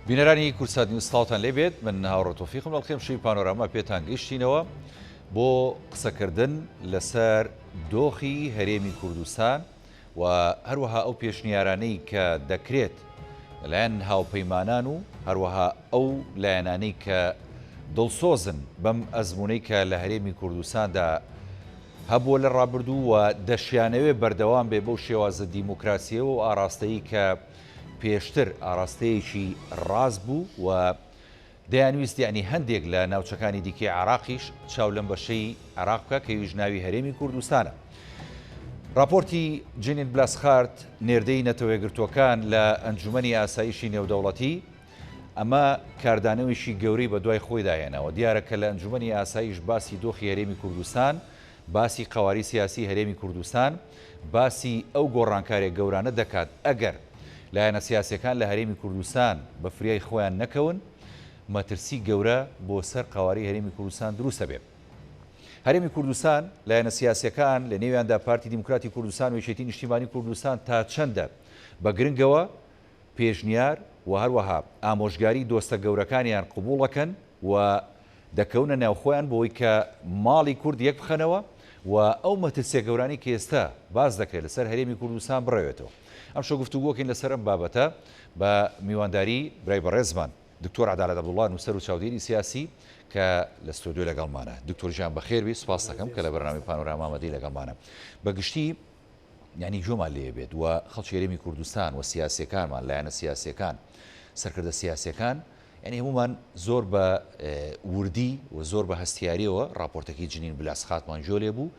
بینەرانی کوردسات نیوز سڵاوتان لێ بێت من هاوڕێ تۆفیقم لە ئەڵقەی ئەمشەوی پانۆراما پێتان گەیشتینەوە بۆ قسەکردن لەسەر دۆخی هەرێمی کوردستان و هەروەها ئەو پێشنیارانەی کە دەکرێت لەلایەن هاوپەیمانان و هەروەها ئەو لایەنانەی کە دڵسۆزن بەم ئەزموونەی کە لە هەرێمی کوردستاندا هەبووە لە ڕابردوو و دەشیانەوێ بەردەوام بێ بەو شێوازە دیموکراسیەوە و ئاراستەیی کە پێشتر ئاراستەیەکی ڕاست بوو و دەیانویست یەعنی هەندێک لە ناوچەکانی دیکەی عێراقیش چاو لەم بەشەی عێراق بکا کە ئەویش ناوی هەرێمی کوردستانە. ڕاپۆرتی جینین بلاسخارت نێردەی نەتەوەیەکگرتووەکان لە ئەنجومەنی ئاسایشی نێودەوڵەتی ئەمە کاردانەوەیەکی گەورەی بەدوای خۆیدا هێناوە. دیارە کە لە ئەنجومەنی ئاسایش باسی دۆخی هەرێمی کوردستان، باسی قەوارەی سیاسی هەرێمی کوردستان، باسی ئەو گۆڕانکاریە گەورانە دەکات ئەگەر لایەنە سیاسیەکان لە هەرێمی کوردستان بە فریای خۆیان نەکەون مەترسی گەورە بۆ سەر قەوارەی هەرێمی کوردستان دروست ئەبێ. هەرێمی کوردستان، لایەنە سیاسیەکان لە نێویاندا پارتی دیموکراتی کوردستان و یەکێتی نیشتیمانی کوردستان تا چەندە بە گرنگەوە پێشنیار و هەروەها ئامۆژگاری دۆستە گەورەکانیان قبوڵەکەن و دەکەونە ناوخۆیان بۆی کە ماڵی کورد یەک بخەنەوە و ئەو مەترسیە گەورانەی کە ئێستا باس دەکرێت لەسەر هەرێمی کوردستان بڕەوێتەوە. ئەمشەو گفتوگۆکەین لەسەر ئەم بابەتە بە میوانداری برای بەڕێزمان دکتۆر عەدالەت عەبدوڵا نووسەر و چاودێری سیاسی کە لە ستۆدیۆ لەگەڵمانە. دکتۆر گیان بەخێربێی سوپاس دەکەم کە لە بەرنامەی پانۆراما ئامادەی لەگەڵمانە. بە گشتی یانی گوێمان لێ بێت و خەڵکی هەرێمی کوردستان و سیاسیەکانمان لایەنە سیاسیەکان سەرکردە سیاسیەکان یانی هەموومان زۆر بە وردی و زۆر بە هەستیاریەوە ڕاپۆرتەکەی جنین بلاسخاتمان گوێ لێ بوو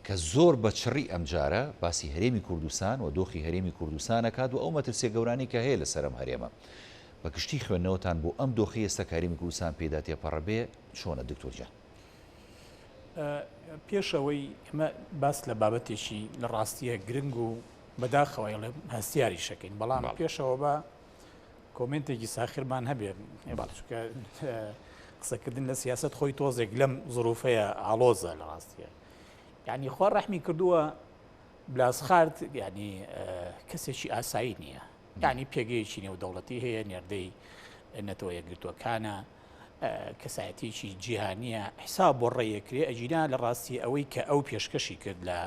کە زۆر بە چڕی ئەمجارە باسی هەرێمی کوردستان و دۆخی هەرێمی کوردستان ئەکات و ئەو مەترسیە گەورانەی کە هەیە لەسەر ئەم هەرێمە. بە گشتی خوێندنەوەتان بۆ ئەم دۆخەی ئێستا کە هەرێمی کوردستان پێیدا تێپەڕەبێ چۆنە دکتۆر گیان؟ پێش ئەوەی ئێمە باس لە بابەتێکی لە ڕاستیە گرنگ و بەداخەوە ئەڵێم هەستیاریشەکەین بەڵام پێشەوە بە کۆمێنتێکی ساخرمان هەبێ چونکە قسەکردن لە سیاست خۆی تۆزێک لەم زروفەیە ئاڵۆزە لە ڕاستیە یعنی خوا ڕەحمی کردووە بلاسخارت یعنی کەسێکی ئاسایی نییە یعنی پێگەیەکی نێودەوڵەتی هەیە نێردەی نەتەوە یەکگرتووەکانە کەسایەتیەکی جیهانیە حساب بۆ ڕێیەکرێ ئەگینا لە ڕاستی ئەوەی کە ئەو پێشکەشی کرد لە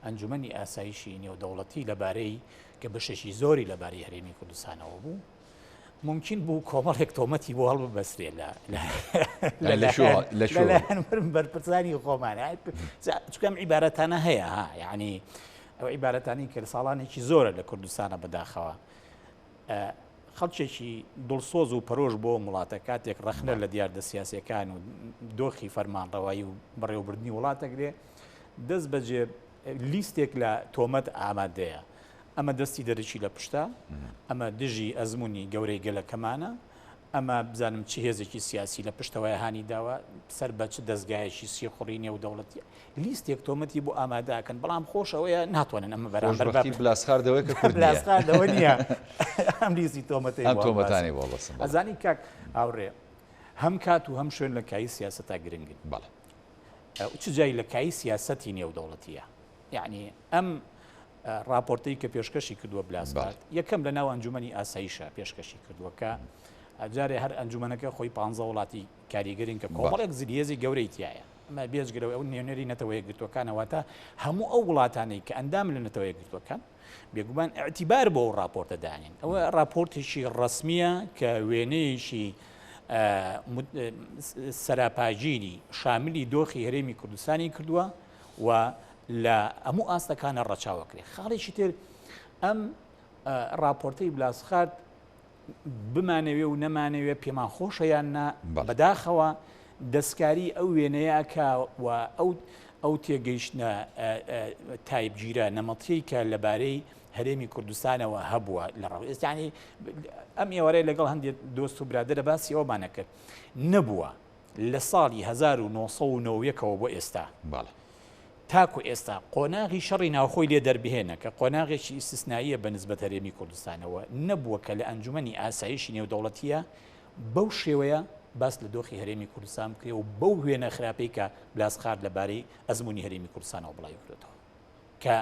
ئەنجومەنی ئاسایشی نێودەوڵەتی لەبارەی کە بەشێکی زۆری لەبارەی هەرێمی کوردستانەوە بوو ممکن بوو کۆمەڵێک تۆمەتی بۆ هەڵببەسترێ لە لەلایەن بەرپرسانی خۆمان چکەم عیبارەتانە هەیە ها یعنی ئەو عیبارەتانی کە ساڵانێکی زۆرە لە کوردستانە بەداخەوە خەڵکێکی دڵسۆز و پەرۆش بۆ ئەم وڵاتە کاتێک ڕەخنە لە دیاردە سیاسیەکان و دۆخی فەرمانڕەوایی و بەڕێوەبردنی وڵات دەگرێ دەست بەجێ لیستێک لە تۆمەت ئامادەیە ئەمە دەستی دەرەکی لە پشتە ئەمە دژی ئەزمموی گەورەی گەلەکەمانە ئەمە بزانم چ هێزێکی سیاسی لە پشتەوەی هانی داوە سەر بە چ دەستگایەکی سیخوڕی نێودەوڵەتی لیستێک تۆمەتی بۆ ئامادەکەن بەڵام خۆش ئەوەیە ناتوانن ئەمە بەرامبەر بە بلاسخاردەوەی کە کورد بلاسخاردەوە نییە ئەم لیستی تۆمەتەی ئەم تۆمەتانی بۆ هەڵبەستن ئەزانی کاک هاوڕێ هەم کات و هەم شوێن لە کایی سیاسەتا گرنگن بەڵێ چ جای لە کایی سیاسەتی نێودەوڵەتیە یعنی ئەم ڕاپۆرتەی کە پێشکەشی کردووە بلاسخارت یەکەم لە ناو ئەنجومەنی ئاسایشە پێشکەشی کردووە کە جارێ هەر ئەنجومەنەکە خۆی پ وڵاتی کاریگەرین کە کۆمەڵێک زلهێزی گەورەی تایە ئەمە بێجگە لەوەی ئەو نوێنەری نەتەوە یەکگرتووەکانە واتە هەموو ئەو وڵاتانەی کە ئەندام لە نەتەوە یەکگرتووەکان بێگومان ئیعتیبار بۆ ئەو ڕاپۆرتە دانین ئەوە ڕاپۆرتێکی ڕەسمییە کە وێنەیەکی سەراپاگیری شاملی دۆخی هەرێمی کوردستانی کردووە و لە هەموو ئاستەکانە ڕەچاوەکرێ خاڵێکی تر ئەم ڕاپۆرتەی بلاسخارت بمانەوێ و نەمانەوێ پێمان خۆشە یان نا بەداخەوە دەستکاری ئەو وێنەیە ئەکا و ئەو ئەو تێگەیشتنە تایبگیرە نەمەتیەی کە لەبارەی هەرێمی کوردستانەوە هەبووە لە ڕەویانی ئەم ئێوارەیە لەگەڵ هەندێک دۆست و برادەرە باسی ئەومانە کرد نەبووە لە ساڵی 1990ەوە بۆ ئێستا بەڵێ. تاکو ئێستا قۆناغی شەڕی ناوخۆی لێ دەربهێنە کە قۆناغێکی ئیستسنائیە بە نسبەت هەرێمی کوردستانەوە نەبووە کە لە ئەنجومەنی ئاسایشی نێودەوڵەتیە بەو شێوەیە باس لە دۆخی هەرێمی کوردستان بکرێ و بەو وێنە خراپەی کە بلاسخارت لەبارەی ئەزموونی هەرێمی کوردستانەوە بڵاوی کردۆتەوە کە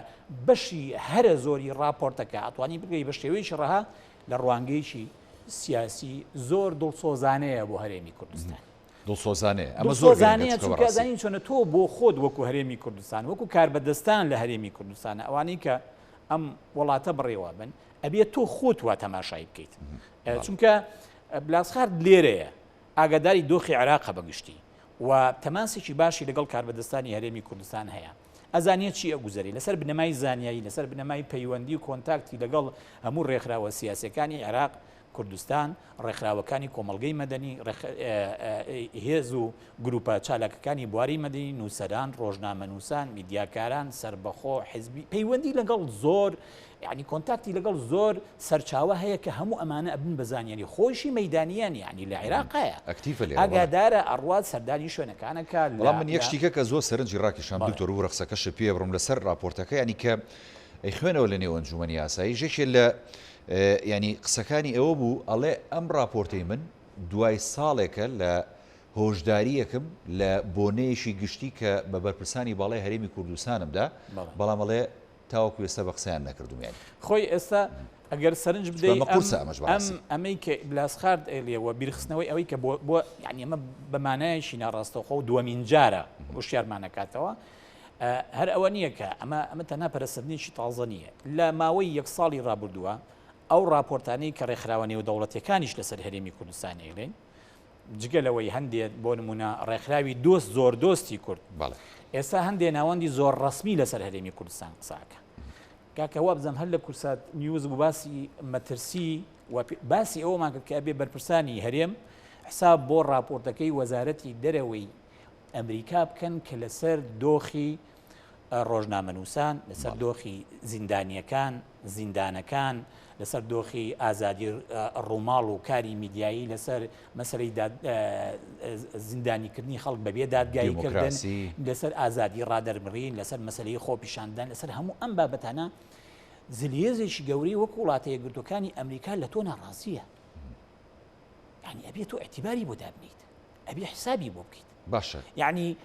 بەشی هەرە زۆری ڕاپۆرتەکە ئەتوانی بگەی بە شێوەیەکی ڕەها لە ڕوانگەیەکی. سیاسی زۆر دڵسۆزانەیە بۆ هەرێمی کوردستان. دڵسۆزانەیە ئەمە زۆر گرنگە دڵسۆزانەیە چونکە ئەزانی چۆنە تۆ بۆ خۆت وەکو هەرێمی کوردستان وەکو کاربەدەستان لە هەرێمی کوردستان ئەوانەی کە ئەم وڵاتە بڕێوە بن ئەبێ تۆ خۆت وا تەماشای بکەیت چونکە بلاسخارت لێرەیە ئاگاداری دۆخی عێراقە بەگشتی و تەماسێکی باشی لەگەڵ کاربەدەستانی هەرێمی کوردستان هەیە ئەزانێت چی ئەگوزەرێ لەسەر بنەمای زانیاری لەسەر بنەمای پەیوەندی و کۆنتاکتی لەگەڵ هەموو ڕێکخراوە سیاسیەکانی عێراق کوردستان، ڕێکخراوەکانی کۆمەڵگەی مەدەنی، هێز و گروپە چالاکەکانی بواری مەدەنی، نووسەران، ڕۆژنامەنووسان، میدیاکاران، سەربەخۆ، حزبی، پەیوەندی لەگەڵ زۆر یانی کۆنتاکتی لەگەڵ زۆر سەرچاوە هەیە کە هەموو ئەمانە ئەبن بە زانیاری خۆیشی مەیدانیان یانی لە عێراقایە ئەکتیڤە لێرە بەڵێ. ئاگادارە ئەڕوات سەردانی شوێنەکان ئەکا لە بەڵام من یەک لە شتی کە کە زۆر سەرنجی ڕاکێشام بەڵێ. دکتۆر ببورە قسەکەشت پێ بڕم لەسەر ڕاپۆرتەکە یانی کە ئەیخوێنەوە لە نێو ئەنجومەنی ئاسایش یەکێ لە یانی قسەکانی ئەوە بوو ئەڵێ ئەم ڕاپۆرتەی من دوای ساڵێکە لە هۆشدارییەکم لە بۆنەیەکی گشتی کە بە بەرپرسانی باڵای هەرێمی کوردستانم دا، بەڵام ئەڵێ تاوەکو ئێستا بە قسەیان نەکردووم یانی. خۆی ئێستا ئەگەر سەرنج چونکە بدەی ئەمە ئەم قورسە ئەمەش ئەم بەڕاستی. ئەمەی کە بلاسخارت ئەیڵێ و بیرخستنەوەی ئەوەی کە بۆ بۆ یانی ئەمە بە مانایەکی ناڕاستەوخۆ و دووەمین جارە هۆشیارمان ئەکاتەوە هەر ئەوە نییە کە ئەمە ئەمە تەنها پەرەسەندنێکی تازە نییە لە ماوەی یەک ساڵی ڕابردووە ئەو ڕاپۆرتانەی کە ڕێکخراوە نێودەوڵەتیەکانیش لەسەر هەرێمی کوردستان ئەیڵێن جگە لەوەی هەندێ بۆ نمونە ڕێکخراوی دۆست زۆر دۆستی کورد ئێستا هەندێ ناوەندی زۆر ڕسمی لەسەر هەرێمی کوردستان قساکە کاکە وابزانم هەر لە کوردسات نیوز بوو باسی مەترسی و باسی ئەوەمان کرد کە ئەبێ بەرپرسانی هەرێم حساب بۆ راپۆرتەکەی وەزارەتی دەرەوەی ئەمریکا بکەن کە لەسەر دۆخی ڕۆژنامەنووسان، لەسەر دۆخی زیندانییەکان، زیندانەکان، لەسەر دۆخی ئازادی ڕووماڵ و کاری میدیایی، لەسەر مەسەلەی زیندانیکردنی خەڵک بەبێ دادگاییکردن، لەسەر ئازادی ڕادەربڕین، لەسەر مەسەلەی خۆپیشاندان، لەسەر هەموو ئەم بابەتانە زلهێزێکی گەورەی وەکو وڵاتە یەکگرتووەکانی ئەمریکا لە تۆ ناڕازییە. یعنی ئەبێ تۆ ئیعتیباری بۆ دابنیت، ئەبێ حسابی بۆ بکەیت. باشە. یەعنی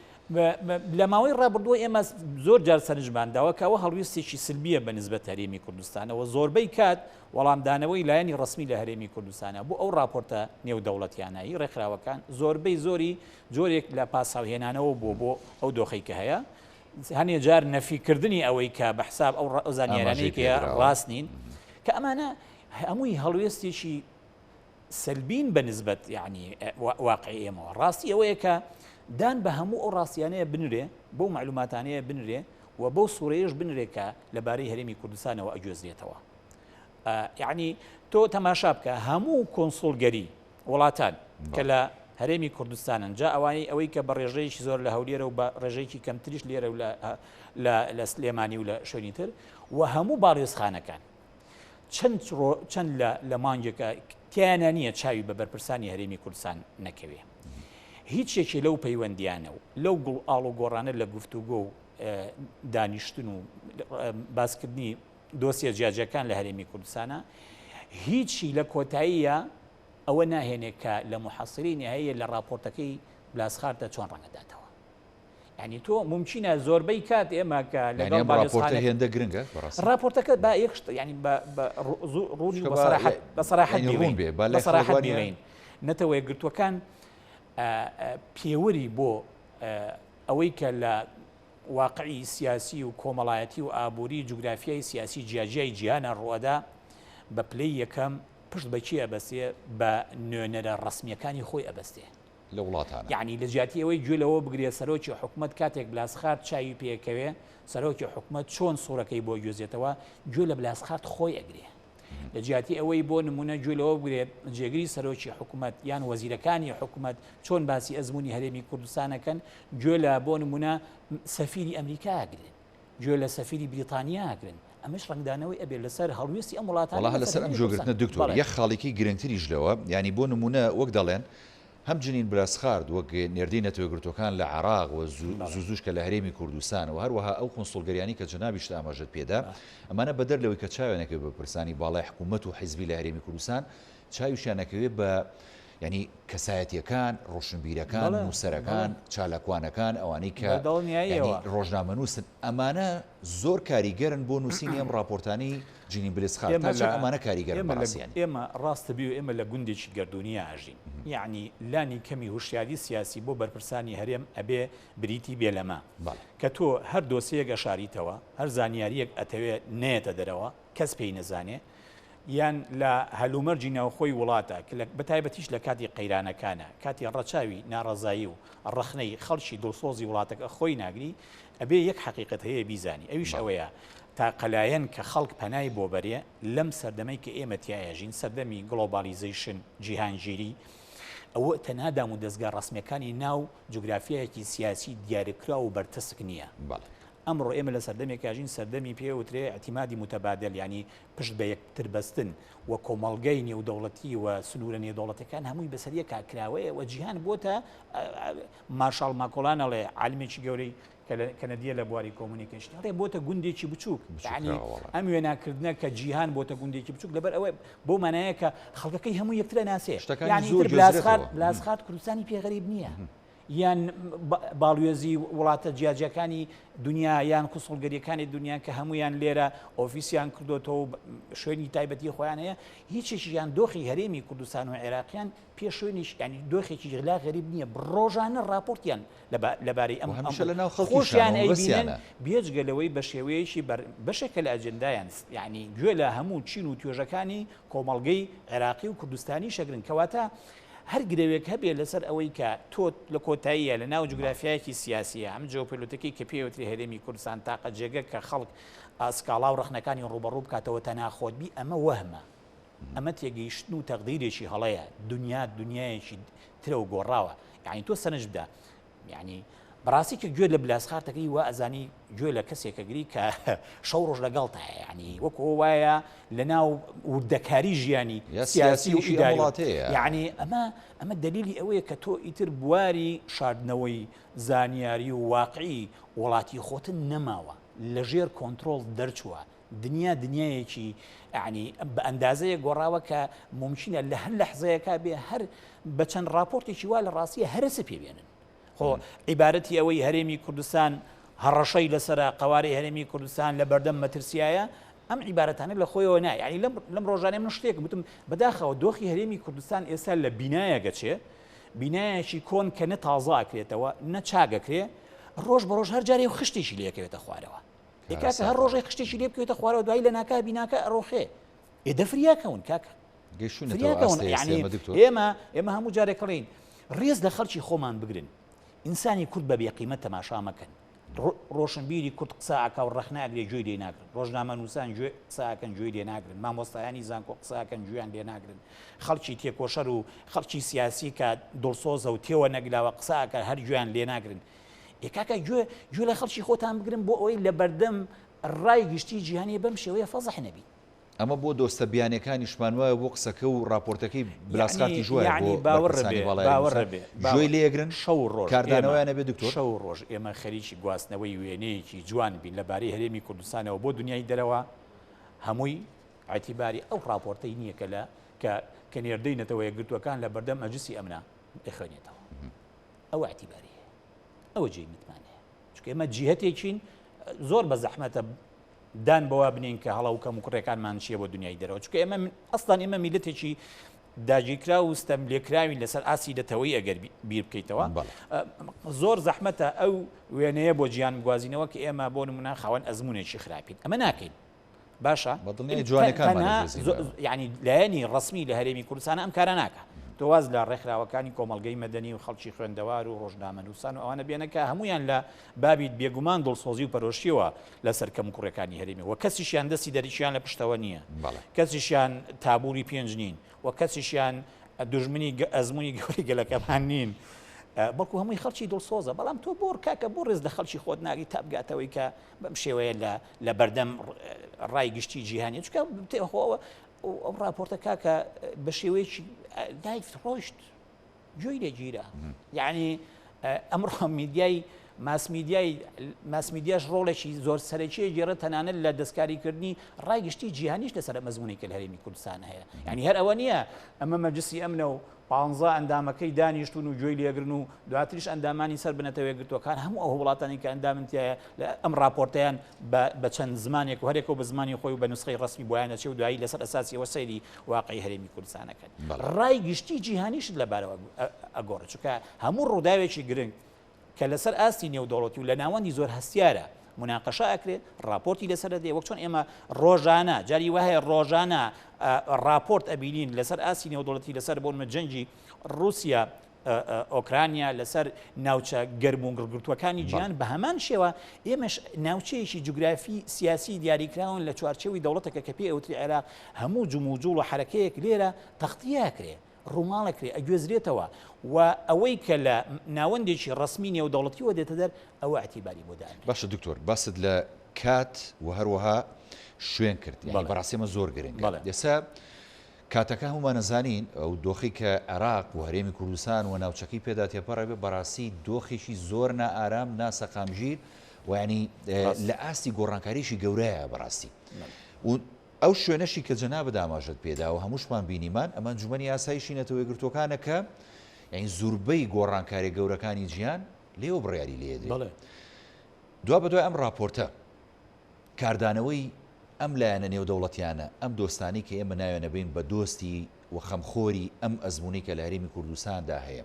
لە ماوەی ڕابردووە ئێمە زۆر جار سەرنجمان داوە کە ئەوە هەڵوێستێکی سلبیە بە نسبەت هەرێمی کوردستانەوە زۆربەی کات وەڵامدانەوەی لایەنی ڕەسمی لە هەرێمی کوردستانە بۆ ئەو ڕاپۆرتە نێودەوڵەتیانەی ڕێکخراوەکان زۆربەی زۆری جۆرێک لە پاساوهێنانەوە بۆ بۆ ئەو دۆخەی کە هەیە هەنێ جار نەفیکردنی ئەوەی کە بە حساب ئەو زانیارانەی کە ڕاست نین کە ئەمانە هەمووی هەڵوێستێکی سەلبین بە نسبەت یەعنی واقعی ئێمەوە. ڕاستی ئەوەیە کە دان بە هەموو ئەو ڕاستیانەیە بنرێ، بەو مەعلوماتانەیە بنرێ و بەو سوڕەیەش بنرێ کە لە بارەی هەرێمی کوردستانەوە ئەگوێزرێتەوە. یەعنی تۆ تەماشا بکە هەموو کۆنسوڵگەری وڵاتان کە لە هەرێمی کوردستانن جا ئەوانەی ئەوەی کە بە ڕێژەیەکی زۆر لە هەولێرە و بە ڕێژەیەکی کەمتریش لێرە و لە سلێمانی و لە شوێنی تر و هەموو باڵیۆزخانەکان چەند چەند لە لە مانگێکە تیایانە نییە چاوی بە بەرپرسانی هەرێمی کوردستان نەکەوێ. هیچ یەکێ لەو پەیوەندیانە و لەو گوڵ ئاڵوگۆڕانە لە گفتوگۆ و دانیشتن و باسکردنی دۆسیە جیاجیاکان لە هەرێمی کوردستانە هیچی لە کۆتاییە ئەوە ناهێنێ کە لە محەسری نهاییە لە ڕاپۆرتەکەی بلاسخارتە چۆن ڕەنگەداتەوە. یانی تۆ مومکینە زۆربەی کات ئێمە کە لەگەڵ یانی ئەم ڕاپۆرتە هێندە گرنگە بەڕاستی؟ ڕاپۆرتەکە با یەک شت یانی بە بە ڕوونی و بە سەراحەت بە سەراحەت یانی ڕوون بێ با بە لای خەڵک سەراحەت وانییە؟ بیڵێین نەتەوە یەکگرتووەکان پێوەری بۆ ئەوەی کە لە واقعی سیاسی و کۆمەڵایەتی و ئابووری جوگرافیای سیاسی جیاجیای جیهانە ڕووئەدا بە پلەی یەکەم پشت بە کێ ئەبەستێ بە نوێنەرە ڕەسمییەکانی خۆی ئەبەستێ. لە وڵاتانە. یەعنی لە جیاتی ئەوەی گوێ لەوە بگرێ سەرۆکی حکومەت کاتێک بلاسخارت چاوی پێکەوێ سەرۆکی حکومەت چۆن سوڕەکەی بۆ گوێزێتەوە گوێ لە بلاسخارت خۆی ئەگرێ. لە جیاتی ئەوەی بۆ نمونە گوێ لەوە بگرێ جێگری سەرۆکی حکومەت یان وەزیرەکانی حکومەت چۆن باسی ئەزموونی هەرێمی کوردستان ئەکەن گوێ لە بۆ نمونە سەفیری ئەمریکا ئەگرن. گوێ لە سەفیری بریتانیا ئەگرن، ئەمەش ڕەنگدانەوەی ئەبێت لەسەر هەڵوێستی ئەم وڵاتانە وەڵا هەر لەسەر لەسەر ئەم هەرێمی کوردستان. گوێگرتنە دکتۆر، بەڵێ. یەک خاڵیکی گرنگتریش لەوە، یانی بۆ نموونە وەک دەڵێن هەم جنین بلاسخارت وەک نێردەی نەتەوەیەکگرتووەکان لە عێراق و بەڵێ. زوو زووش کە لە هەرێمی کوردستان و هەروەها ئەو قونسوڵگەریانەی کە جەنابیشت ئاماژەت پێدا ئەمانە بەدەر لەوەی کە چاویان ئەکەوێت بە بەرپرسانی باڵای حکوومەت و حیزبی لە هەرێمی کوردستان چاویشیان ئەکەوێت بە. یانی کەسایەتیەکان، ڕۆشنبیرەکان، نووسەرەکان، چالاکوانەکان، ئەوانەی کە یانی ڕۆژنامەنووسن، ئەمانە زۆر کاریگەرن بۆ نووسینی ئەم ڕاپۆرتانەی جینین بلسخارت. تا چەند ئەمانە کاریگەرن بەڕاستی یانی؟ ئێمە ڕاستە بیو ئێمە لە گوندێکی گەردوونیا ئەژین. یەعنی لانی کەمی هوشیاری سیاسی بۆ بەرپرسانی هەرێم ئەبێ بریتی بێ لەمە کە تۆ هەر دۆسێیەک ئەشاریتەوە، هەر زانیارییەک ئەتەوێ نەیەتە دەرەوە، کەس پێی نەزانێ، یان لە هەلومەرجی ناوخۆی وڵاتە کە بە تایبەتیش لە کاتی قەیرانەکانە، کاتی ڕەچاوی ناڕەزایی و ڕەخنەی خەڵکی دڵسۆزی وڵاتەکە خۆی ناگری، ئەبێ یەک حەقیقەت هەیە بیزانی ئەویش ئەوەیە تاقە لایەن کە خەڵک پەنای بۆ بەرێ لەم سەردەمەی کە ئێمە تیایا ژین، سەردەمی globalization، جیهانگیری، ئەوە تەنها دامودەزگا ڕەسمیەکانی ناو جوگرافیایەکی سیاسی دیاریکراو و بەرتەسک نییە. ئەمڕۆ ئێمە لە سەردەمێکا ژین سەردەمی پێ وترێ اعتمادی متبادل یانی پشت بە یەکتر بەستن و کۆمەڵگەی نێودەوڵەتی و سنوورە نێودەوڵەتەکان هەمووی بەسەر یەکا کراوەیە و جیهان بۆتە مارشاڵ ماکۆلان ئەڵێ عالمێکی گەورەی کەنەدیە لە بواری communication ئەڵێ بۆتە گوندێکی بچووک یعنی ئەم وێناکردنە کە جیهان بۆتە گوندێکی بچووک لەبەر ئەوە بۆ مانایە کە خەڵکەکەی هەموو یەکترە ناسێ یعنی بلاسخارت کوردستانی پێ غەریب نییە. یان باڵوێزی وڵاتە جیاجیاکانی دنیا یان کونسوڵگەریەکانی دنیا کە هەمویان لێرە ئۆفیسیان کردوێتەوە و شوێنی تایبەتی خۆیان هەیە هیچێکیان دۆخی هەرێمی کوردستان و عێراقیان پێ شوێنیش ینی دۆخێکی لا غەریب نییە ڕۆژانە راپۆرتیان لەبارەی ئەم هەمیشە لە ناو خۆشیان ئەیبینن بێجگە لەوەی بە شێوەیەکی بەشێکە لە ئەجندایان یعنی گوێ لە هەموو چین و توێژەکانی کۆمەڵگەی عێراقی و کوردستانی شەگرن کەواتە هەر گرەوێک هەبێ لەسەر ئەوەی کە تۆ لە کۆتاییە لە ناو جوگرافیایەکی سیاسیە ئەم جیۆپۆلۆتیکی کە پێی وترێ هەرێمی کوردستان تاقە جێگە کە خەڵک سکاڵا و ڕەخنەکانی ڕووبەڕوو بکاتەوە تەنها خۆت بی ئەمە وەهمە ئەمە تێگەیشتن و تەقدیرێکی هەڵەیە دنیا دنیایەکی ترە و گۆڕاوە یعنی تۆ سەرنج بدە یعنی بەڕاستی کە گوێ لە بلاسخارت ئەگری وا ئەزانی گوێ لە کەسێک ئەگری کە شەو ڕۆژ لەگەڵتایە یعنی وەکو ئەوە وایە لە ناو وردەکاری ژیانی سیاسی و ئیداری یعنی ئەمە ئەمە دلیلی ئەوەیە کە تۆ ئیتر بواری شاردنەوەی زانیاری و واقعی وڵاتی خۆتن نەماوە لەژێر کۆنتترۆل دەرچووە دنیا دنیایەکی یعنی بە ئەندازەیە گۆڕاوە کە ممکنە لە هەر لەحزەیەکا بێ هەر بە چەند راپۆرتێکی وا لە ڕاستیە هەرەسە پێ بێنن خۆ عیبارەتی ئەوەی هەرێمی کوردستان هەڕەشەی لەسەرە قەوارەی هەرێمی کوردستان لە بەردەم مەترسیایە ئەم عیبارەتانە لە خۆیەوە نا یعنی لەم لەم ڕۆژانەی من شتێکم وتم بەداخەوە دۆخی هەرێمی کوردستان ئێستا لە بینایەک ئەچێ بینایەکی کۆن کە نە تازە ئەکرێتەوە نە چاک ئەکرێ ڕۆژ بە ڕۆژ هەر جارێ و خشتێکی لێکەوێتە خوارەوە ئێ کاکە هەر ڕۆژێک خشتێکی لێ بکەوێتە خوارەوە دوایی لە ناکا بیناکە ئەڕۆخێ ئێ دە فریاکەون کاکە فریاکەون یعنی ئێمە ئێمە هەموو جارێک کڵین ڕێز لە خەڵکی خۆمان بگرن ئینسانی کورد بە بێقیمەت تەماشا مەکەن ڕۆشنبیری کورد قسە ئاکا و ڕەخنە ئەگرێ گوێی لێ ناگرن ڕۆژنامە نووسان گوێ قسەکەن گوێی لێ ناگرن مامۆستایانی زانکۆ قسەکەن گوێیان لێ ناگرن خەڵکی تێکۆشەر و خەڵکی سیاسی کە دڵسۆزە و تێوە نەگلاوە قسەکە هەر گوێیان لێ ناگرن ئێ کاکە گوێ گوێ لە خەڵکی خۆتان بگرن بۆ ئەوەی لە بەردەم ڕای گشتی جیهانی بەم شێوەیە فەزح نەبین. ئەمە بۆ دۆستە بیانیەکانیشمان وایە و بۆ قسەکە و ڕاپۆرتەکەی بلاسخارتیش وایە بۆ بەرپرسانی باڵای هەرێمی کوردستان گوێی لێگرن کاردانەوەیان هەبێ دکتۆر؟ شەو و ڕۆژ ئێمە خەریکی گواستنەوەی وێنەیەکی جوان بین لە بارەی هەرێمی کوردستانەوە بۆ دنیای دەرەوە هەمووی ئیعتیباری ئەو ڕاپۆرتەی نییە کە لە کە کە نێردەی نەتەوە یەکگرتووەکان لە بەردەم مەجلسی ئەمنا ئەخوێنێتەوە ئەوە ئیعتیباری هەیە ئەوە جێی متمانەیە چونکە ئێمە جیهەتێکین زۆر بە زەحمەتە دان بەوە بنین کە هەڵە و کەم و کوڕەکانمان چییە بۆ دنیای دەرەوە چونکە ئێمە ئەسڵان ئێمە میلەتێکی داگیرکرا و ستەم لێکراوین لەسەر ئاسی نەتەوەی ئەگەر بیر بکەیتەوە زۆر زەحمەتە ئەو وێنەیە بۆ جیان بگوازینەوە کە ئێمە بۆ نمونە خاوەن ئەزمونێکی خراپین ئەمە ناکەین باشە بەدڵنیای جوانەکانمان یعنی لایەنی ڕسمی لە هەرێمی کوردستان ئەم کارە ناکە تۆ واز لە ڕێکخراوەکانی کۆمەڵگەی مەدەنی و خەڵکی خوێندەوار و ڕۆژنامەنووسان و ئەوانە بێنە کە هەمویان لە بابی بێگومان دڵسۆزی و پەرۆشیەوە لەسەر کەم کوڕەکانی هەرێمی و کەسیشیان دەستی دەریشیان لە پشتەوە نییە کەسیشیان تابوری پێنج نین و کەسیشیان دوژمنی ئەزمموی گەوری گەلەکەمان نین. بەڵکو هەمووی خەڵکی دڵسۆزە بەڵام تۆ بۆ کاکە بۆ ڕێز لە خەڵکی خۆت ناگری تا بگاتەوەی کە بەم شێوەیە لە لە بەردەم ڕای گشتی جیهانی چونکە خۆ ئەو راپۆرتە کاکە بە شێوەیەکی live ڕۆیشت گوێی لێگیرا یعنی ئەمڕۆ میدیای ماس میدیای ماس میدیاش ڕۆڵێکی زۆر سەرەکی ئەگێڕێت تەنانەت لە دەستکاریکردنی ڕای گشتی جیهانیش لەسەر ئەم ئەزموونەی کە لە هەرێمی کوردستان هەیە. یانی هەر ئەوە نییە ئەمە مەجلسی ئەمنە و پانزە ئەندامەکەی دانیشتوون و گوێی لێگرن و دواتریش ئەندامانی سەر بە نەتەوە یەکگرتووەکان هەموو ئەو وڵاتانی کە ئەندامن تیایە لە ئەم ڕاپۆرتەیان بە بە چەند زمانێک و هەرێکەوە بە زمانی خۆی و بە نوسخەی ڕەسمی بۆیان ئەچێ و دوایی لەسەر ئەساسی ئەوە سەیری واقعی هەرێمی کوردستان ئەکەن. ڕای گشتی جیهانیشت لەبارەوە ئەگۆڕێت چونکە هەموو ڕووداوێکی گرنگ کە لەسەر ئاستی نێودەوڵەتی و لە ناوەندی زۆر هەستیارە موناقەشە ئەکرێ، ڕاپۆرتی لەسەر ئەدرێ، وەک چۆن ئێمە ڕۆژانە، جاری وا هەیە ڕۆژانە ڕاپۆرت ئەبینین لەسەر ئاستی نێودەوڵەتی لەسەر بۆ نمونە جەنگی ڕووسیا ئۆکرانیا لەسەر ناوچە گەرم و گڕگرتووەکانی جیهان بە هەمان شێوە ئێمەش ناوچەیەکی جوگرافی سیاسی دیاریکراون لە چوارچێوەی دەوڵەتەکە کە پێی ئەوتری عێراق هەموو جموجوڵ و حەرەکەیەک لێرە تەختیە ئەکرێ. ڕووماڵەکرێ، ئەگوێزرێتەوە و ئەوەی کە لە ناوەندێکی ڕەسمی نێودەوڵەتیوە دێتە دەر، ئەوە ئیعتیباری بۆ دائەنرێ. باشە دکتۆر باست لە کات و هەروەها شوێن کرد یانی بەڕاستی ئەمە زۆر گرنگە ئێستا کاتەکە هەموومان ئەزانین ئەو دۆخی کە عێراق و هەرێمی کوردستان و ناوچەکەی پێدا تێپەڕێ بێ بەڕاستی دۆخێکی زۆر نائارام ناسەقامگیر و یانی لە ئاستی گۆڕانکاریی گەورەیە بەڕاستی و ئەو شوێنەشی کە جەنابت ئاماژەت پێدا و هەمووشمان بینیمان ئەمە ئەنجومەنی ئاسایشی نەتەوە یەکگرتووەکانە کە یانی زوربەی گۆڕانکاریە گەورەکانی جیهان لێوە بڕیاری لێ درێ. بەڵێ. دوابەدوای ئەم ڕاپۆرتە کاردانەوەی ئەم لایەنە نێودەوڵەتیانە، ئەم دۆستانەی کە ئێمە ناویان ئەبەین بە دۆستی و خەمخۆری ئەم ئەزموونەی کە لە هەرێمی کوردستاندا هەیە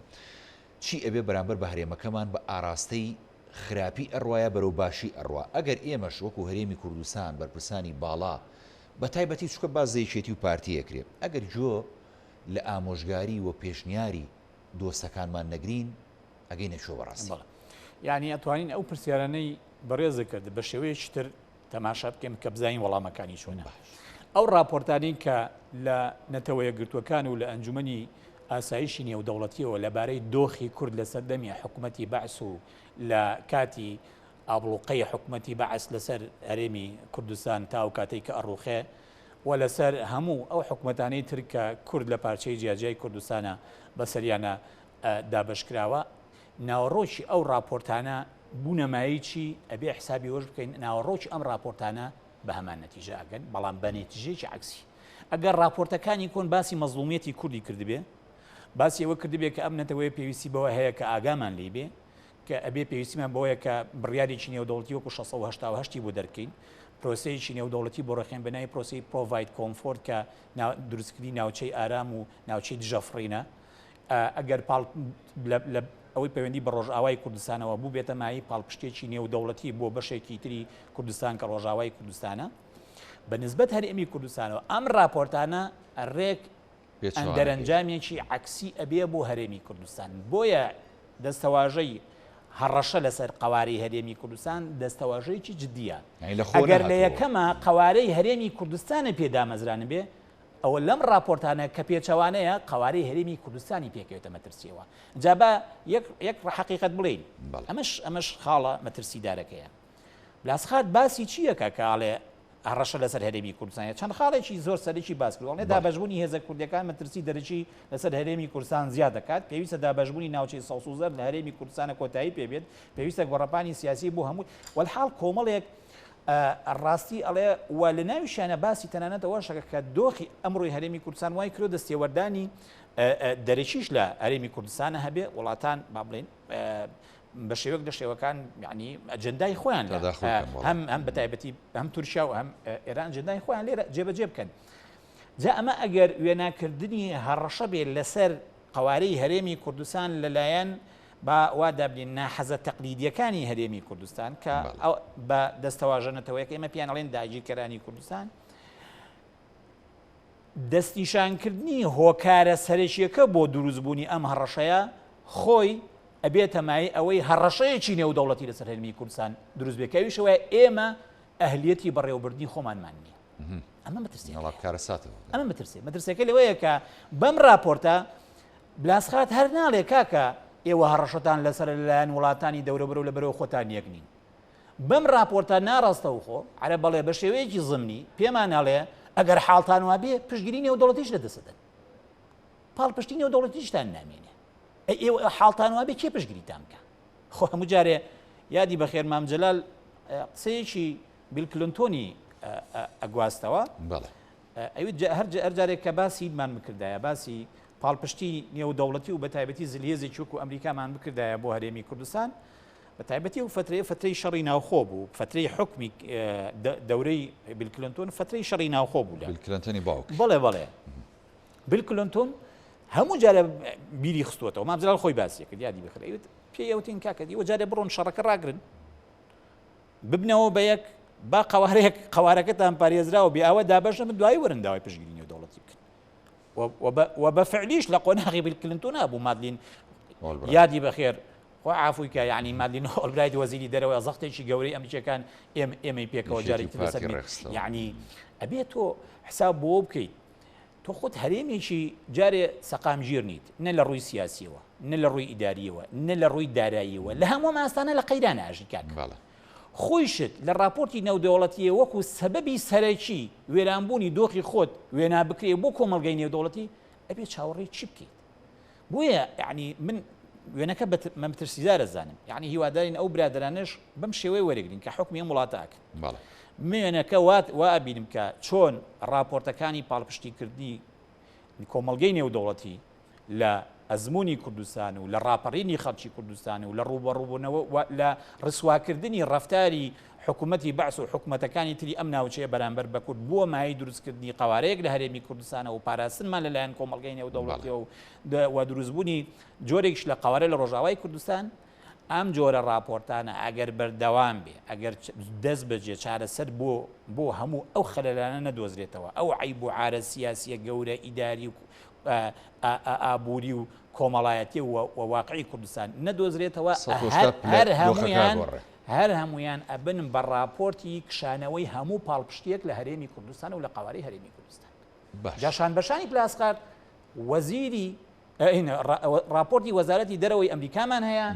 چی ئەبێ بەرامبەر بە هەرێمەکەمان بە ئاراستەی خراپی ئەڕوا یا بەرەو باشی ئەڕوا ئەگەر ئێمەش وەکو هەرێمی کوردستان بەرپرسانی باڵا بە تایبەتی چونکە باس لە یەکێتی و پارتی ئەکرێ ئەگەر گۆ لە ئامۆژگاری و پێشنیاری دۆستەکانمان نەگرین ئەگەینە کوێ بەڕاستی؟ بەڵێ یانی ئەتوانین ئەو پرسیارانەی بەڕێزت کرد بە شێوەیەکی تر تەماشا بکەین کە بزانین وەڵامەکانی چۆنە. ئەو ڕاپۆرتانەی کە لە نەتەوە یەکگرتووەکان و لە ئەنجومەنی ئاسایشی نێودەوڵەتیەوە لەبارەی دۆخی کورد لە سەردەمی حکومەتی بەعس و لە کاتی ئابڵوقەی حکومەتی بەعس لەسەر هەرێمی کوردستان تا ئەو کاتەی کە ئەڕوخێ و لەسەر هەموو ئەو حکومەتانەی تر کە کورد لە پارچەی جیاجیای کوردستانە بەسەریانە دابەشکراوە، ناوەڕۆکی ئەو ڕاپۆرتانە بوونە مایەی چی، ئەبێ حسابی ئەوەش بکەین ناوەڕۆکی ئەم ڕاپۆرتانە بە هەمان نەتیجە ئەگەن، بەڵام بە نەتیجەیەکی عەکسی. ئەگەر ڕاپۆرتەکانی کۆن باسی مەزڵومیەتی کوردی کردبێ، باسی ئەوە کردبێ کە ئەم نەتەوەیە پێویستی بەوە هەیە کە ئاگامان لێی بێ، کە ئەبێ پێویستیمان بەوەیە کە بڕیارێکی نێودەوڵەتی وەکو 688 ی بۆ دەرکەین، پرۆسەیەکی نێودەوڵەتی بۆ ڕێکخەین بە ناوی پرۆسەی Provide Comfort کە دروستکردنی ناوچەی ئارام و ناوچەی دژەفڕینە، ئەگەر پاڵ لە ئەوەی پەیوەندی بە ڕۆژئاوای کوردستانەوە بووبێتە مایەی پاڵپشتێکی نێودەوڵەتی بۆ بەشێکی تری کوردستان کە ڕۆژاوای کوردستانە بە نسبەت هەرێمی کوردستانەوە ئەم راپۆرتانە ڕێک دەرەنجامێکی عەکسی ئەبێ بۆ هەرێمی کوردستان بۆیە دەستەواژەی هەڕەشە لەسەر قەوارەی هەرێمی کوردستان دەستەواژەیەکی جدیە ئەگەر لە یەکەمە قەوارەی هەرێمی کوردستانە پێدامەزرانبێ ئەوە لەم ڕاپۆرتانە کە پێچەوانەیە قەوارەی هەرێمی کوردستانی پێکەوێتە مەترسیەوە. جا با یەک یەک حەقیقەت بڵێین. ئەمەش ئەمەش خاڵە مەترسیدارەکەیە. بلاسخارت باسی چی ئەکا کە ئەڵێ هەڕەشە لەسەر هەرێمی کوردستان چەند خاڵێکی زۆر سەرەکی باس کردووە. ئەڵێ دابەشبوونی هێزە کوردیەکان مەترسی دەرەکی لەسەر هەرێمی کوردستان زیاد دەکات. پێویستە دابەشبوونی ناوچەی سەوز و زەرد لە هەرێمی کوردستانە کۆتایی پێ بێت. پێویستە گۆڕەپانی سیاسی بۆ هەموو وەلحاڵ کۆمەڵێک ڕاستی ئەڵێ و لە ناویشیانە باسی تەنانەت ئەوەشەکە کە دۆخی ئەمڕۆی هەرێمی کوردستان وای کرۆ دەستێوەردانی دەرەکیش لە هەرێمی کوردستانە هەبێ وڵاتان با بڵێن بە شێوەک لە شێوەکان یعنی ئەجندای خۆیان هەم هەم بە تایبەتی هەم تورکیا و هەم ئێران ئەجندای خۆیان لێرە جێبەجێ بکەن جا ئەمە ئەگەر وێناکردنی هەڕەشە بێ لەسەر قەوارەی هەرێمی کوردستان لەلایەن با وا دابنێین ناحەزە تەقلیدییەکانی هەرێمی کوردستان کە بە دەستەواژە نەتەوەیەکە ئێمە پێیان ئەڵێن داگیرکەرانی کوردستان، دەستنیشانکردنی هۆکارە سەرەکییەکە بۆ دروستبوونی ئەم هەڕەشەیە خۆی ئەبێتە مایەی ئەوەی هەڕەشەیەکی نێودەوڵەتی لەسەر هەرێمی کوردستان دروست بێت کە ئەویش ئەوەیە ئێمە ئەهلیەتی بەڕێوەبردنی خۆمانمان نییە. ئەمە مەترسیەکەیە. ئەمە مەترسیە. مەترسیەکە لەوەیە کە بەم راپۆرتە بلاسخارت هەر ناڵێ کاکە ئێوە هەڕەشەتان لەسەرە لەلایەن وڵاتانی دەورەبەر و لەبەرەوە خۆتان یەک نین. بەم راپۆرتە ناڕاستەوخۆ، عەرەب بەڵێ بە شێوەیەکی زمنی پێمان ئەڵێ ئەگەر حاڵتان وابێ پشتگیری نێودەوڵەتیش لەدەست ئەدەن. پاڵپشتی نێودەوڵەتیشتان نامێنێ. ئەی ئێوە حاڵتان وابێ کێ پشتگیریتان بکا؟ خۆ هەموو جارێ یادی بەخێر مام جەلال قسەیەکی بیل کلنتۆنی ئەگواستەوە. بەڵێ. ئەوی هەر هەر جارێک کە باسی مان بکردایە باسی پاڵپشتی نێودەوڵەتی و بەتایبەتی زلهێزێکی وەکو ئەمریکامان بکردایە بۆ هەرێمی کوردستان بە تایبەتی ئەو فترەیە فترەی شەڕی ناوخۆ بوو فترەی حکمی دەورەی بیل کلنتۆن فترەی شەڕی ناوخۆ بوو لە بیل کلنتۆنی باوک بەڵێ بەڵێ بیل کلنتۆن هەموو جارە بیری خستووەتەوە مام جەلال خۆی باسی کرد یادی بخرێت ئەیوت پێی ئەوتین کاکە دیوە جارێ بڕۆن شەڕەکە ڕاگرن ببنەوە بە یەک با قەوارەیەک قەوارەکەتان پارێزراوە بێ ئەوە دابەش نەبن دوایی وەرن داوای پشتگیری نێودەوڵەتی بکەن و بە فعلیش لە قۆناغی بیل کلنتۆن بوو مادلین یادی بەخێر خوا عافوی کە یعنی مادلین ئۆلبرایت وەزیری دەرەوە زەختێکی گەورەی ئەمریکیەکان ئێم ئێمەی پێکەوە جارێکی لەسەر یعنی ئەبێت تۆ حساب بۆ بکەیت تۆ خۆت هەرێمێکی جارێ سەقامگیر نیت، نە لە ڕووی سیاسیەوە، نە لە ڕووی ئیداریەوە، نە لە ڕووی داراییەوە، لە هەموو ئەم ئاستانە لە قەیرانە ئەژی کاک. بەڵێ. خۆیشت لە ڕاپۆرتی نێودەوڵەتییە وەکو سەبەبی سەرەکی وێرانبوونی دۆخی خۆت وێنا بکرێ بۆ کۆمەڵگەی نێودەوڵەتی، ئەبێ چاوەڕێی چی بکەیت؟ بۆیە یەعنی من وێنەکە بە مەترسیدار ئەزانم، یەعنی هیوادارین ئەو برادەرانەش بەم شێوەیە وەرگرین کە حوکمی ئەم وڵاتە ئەکەن. بەڵێ. من وێنەکە وا وا ئەبینم کە چۆن ڕاپۆرتەکانی پاڵپشتیکردنی کۆمەڵگەی نێودەوڵەتی لە ئەزموونی کوردستان و لە ڕاپەڕینی خەڵکی کوردستان و لە ڕووبەڕووبوونەوە و لە ڕسواکردنی ڕەفتاری حکومەتی بەعس و حکومەتەکانی تری ئەم ناوچەیە بەرامبەر بە کورد بووە مایەی دروستکردنی قەوارەیەک لە هەرێمی کوردستانەوە و پاراستنمان لەلایەن کۆمەڵگەی نێودەوڵەتیەوە و دروستبوونی جۆرێکیش لە قەوارە لە ڕۆژاوای کوردستان، ئەم جۆرە ڕاپۆرتانە ئەگەر بەردەوام بێ، ئەگەر دەست بەجێ چارەسەر بۆ بۆ هەموو ئەو خەلەلانە نەدۆزرێتەوە، ئەو عەیب و عارە سیاسیە گەورە ئیداری و ئابووری و کۆمەڵایەتی و واقعی کوردستان نەدۆزرێتەوە، هەر هەموویان هەر هەموویان ئەبن بە ڕاپۆرتی کشانەوەی هەموو پاڵپشتیەک لە هەرێمی کوردستان و لە قەوارەی هەرێمی کوردستان. جا شانبەشانی پلاسخارت وەزیری ڕاپۆرتی وەزارەتی دەرەوەی ئەمریکامان هەیە،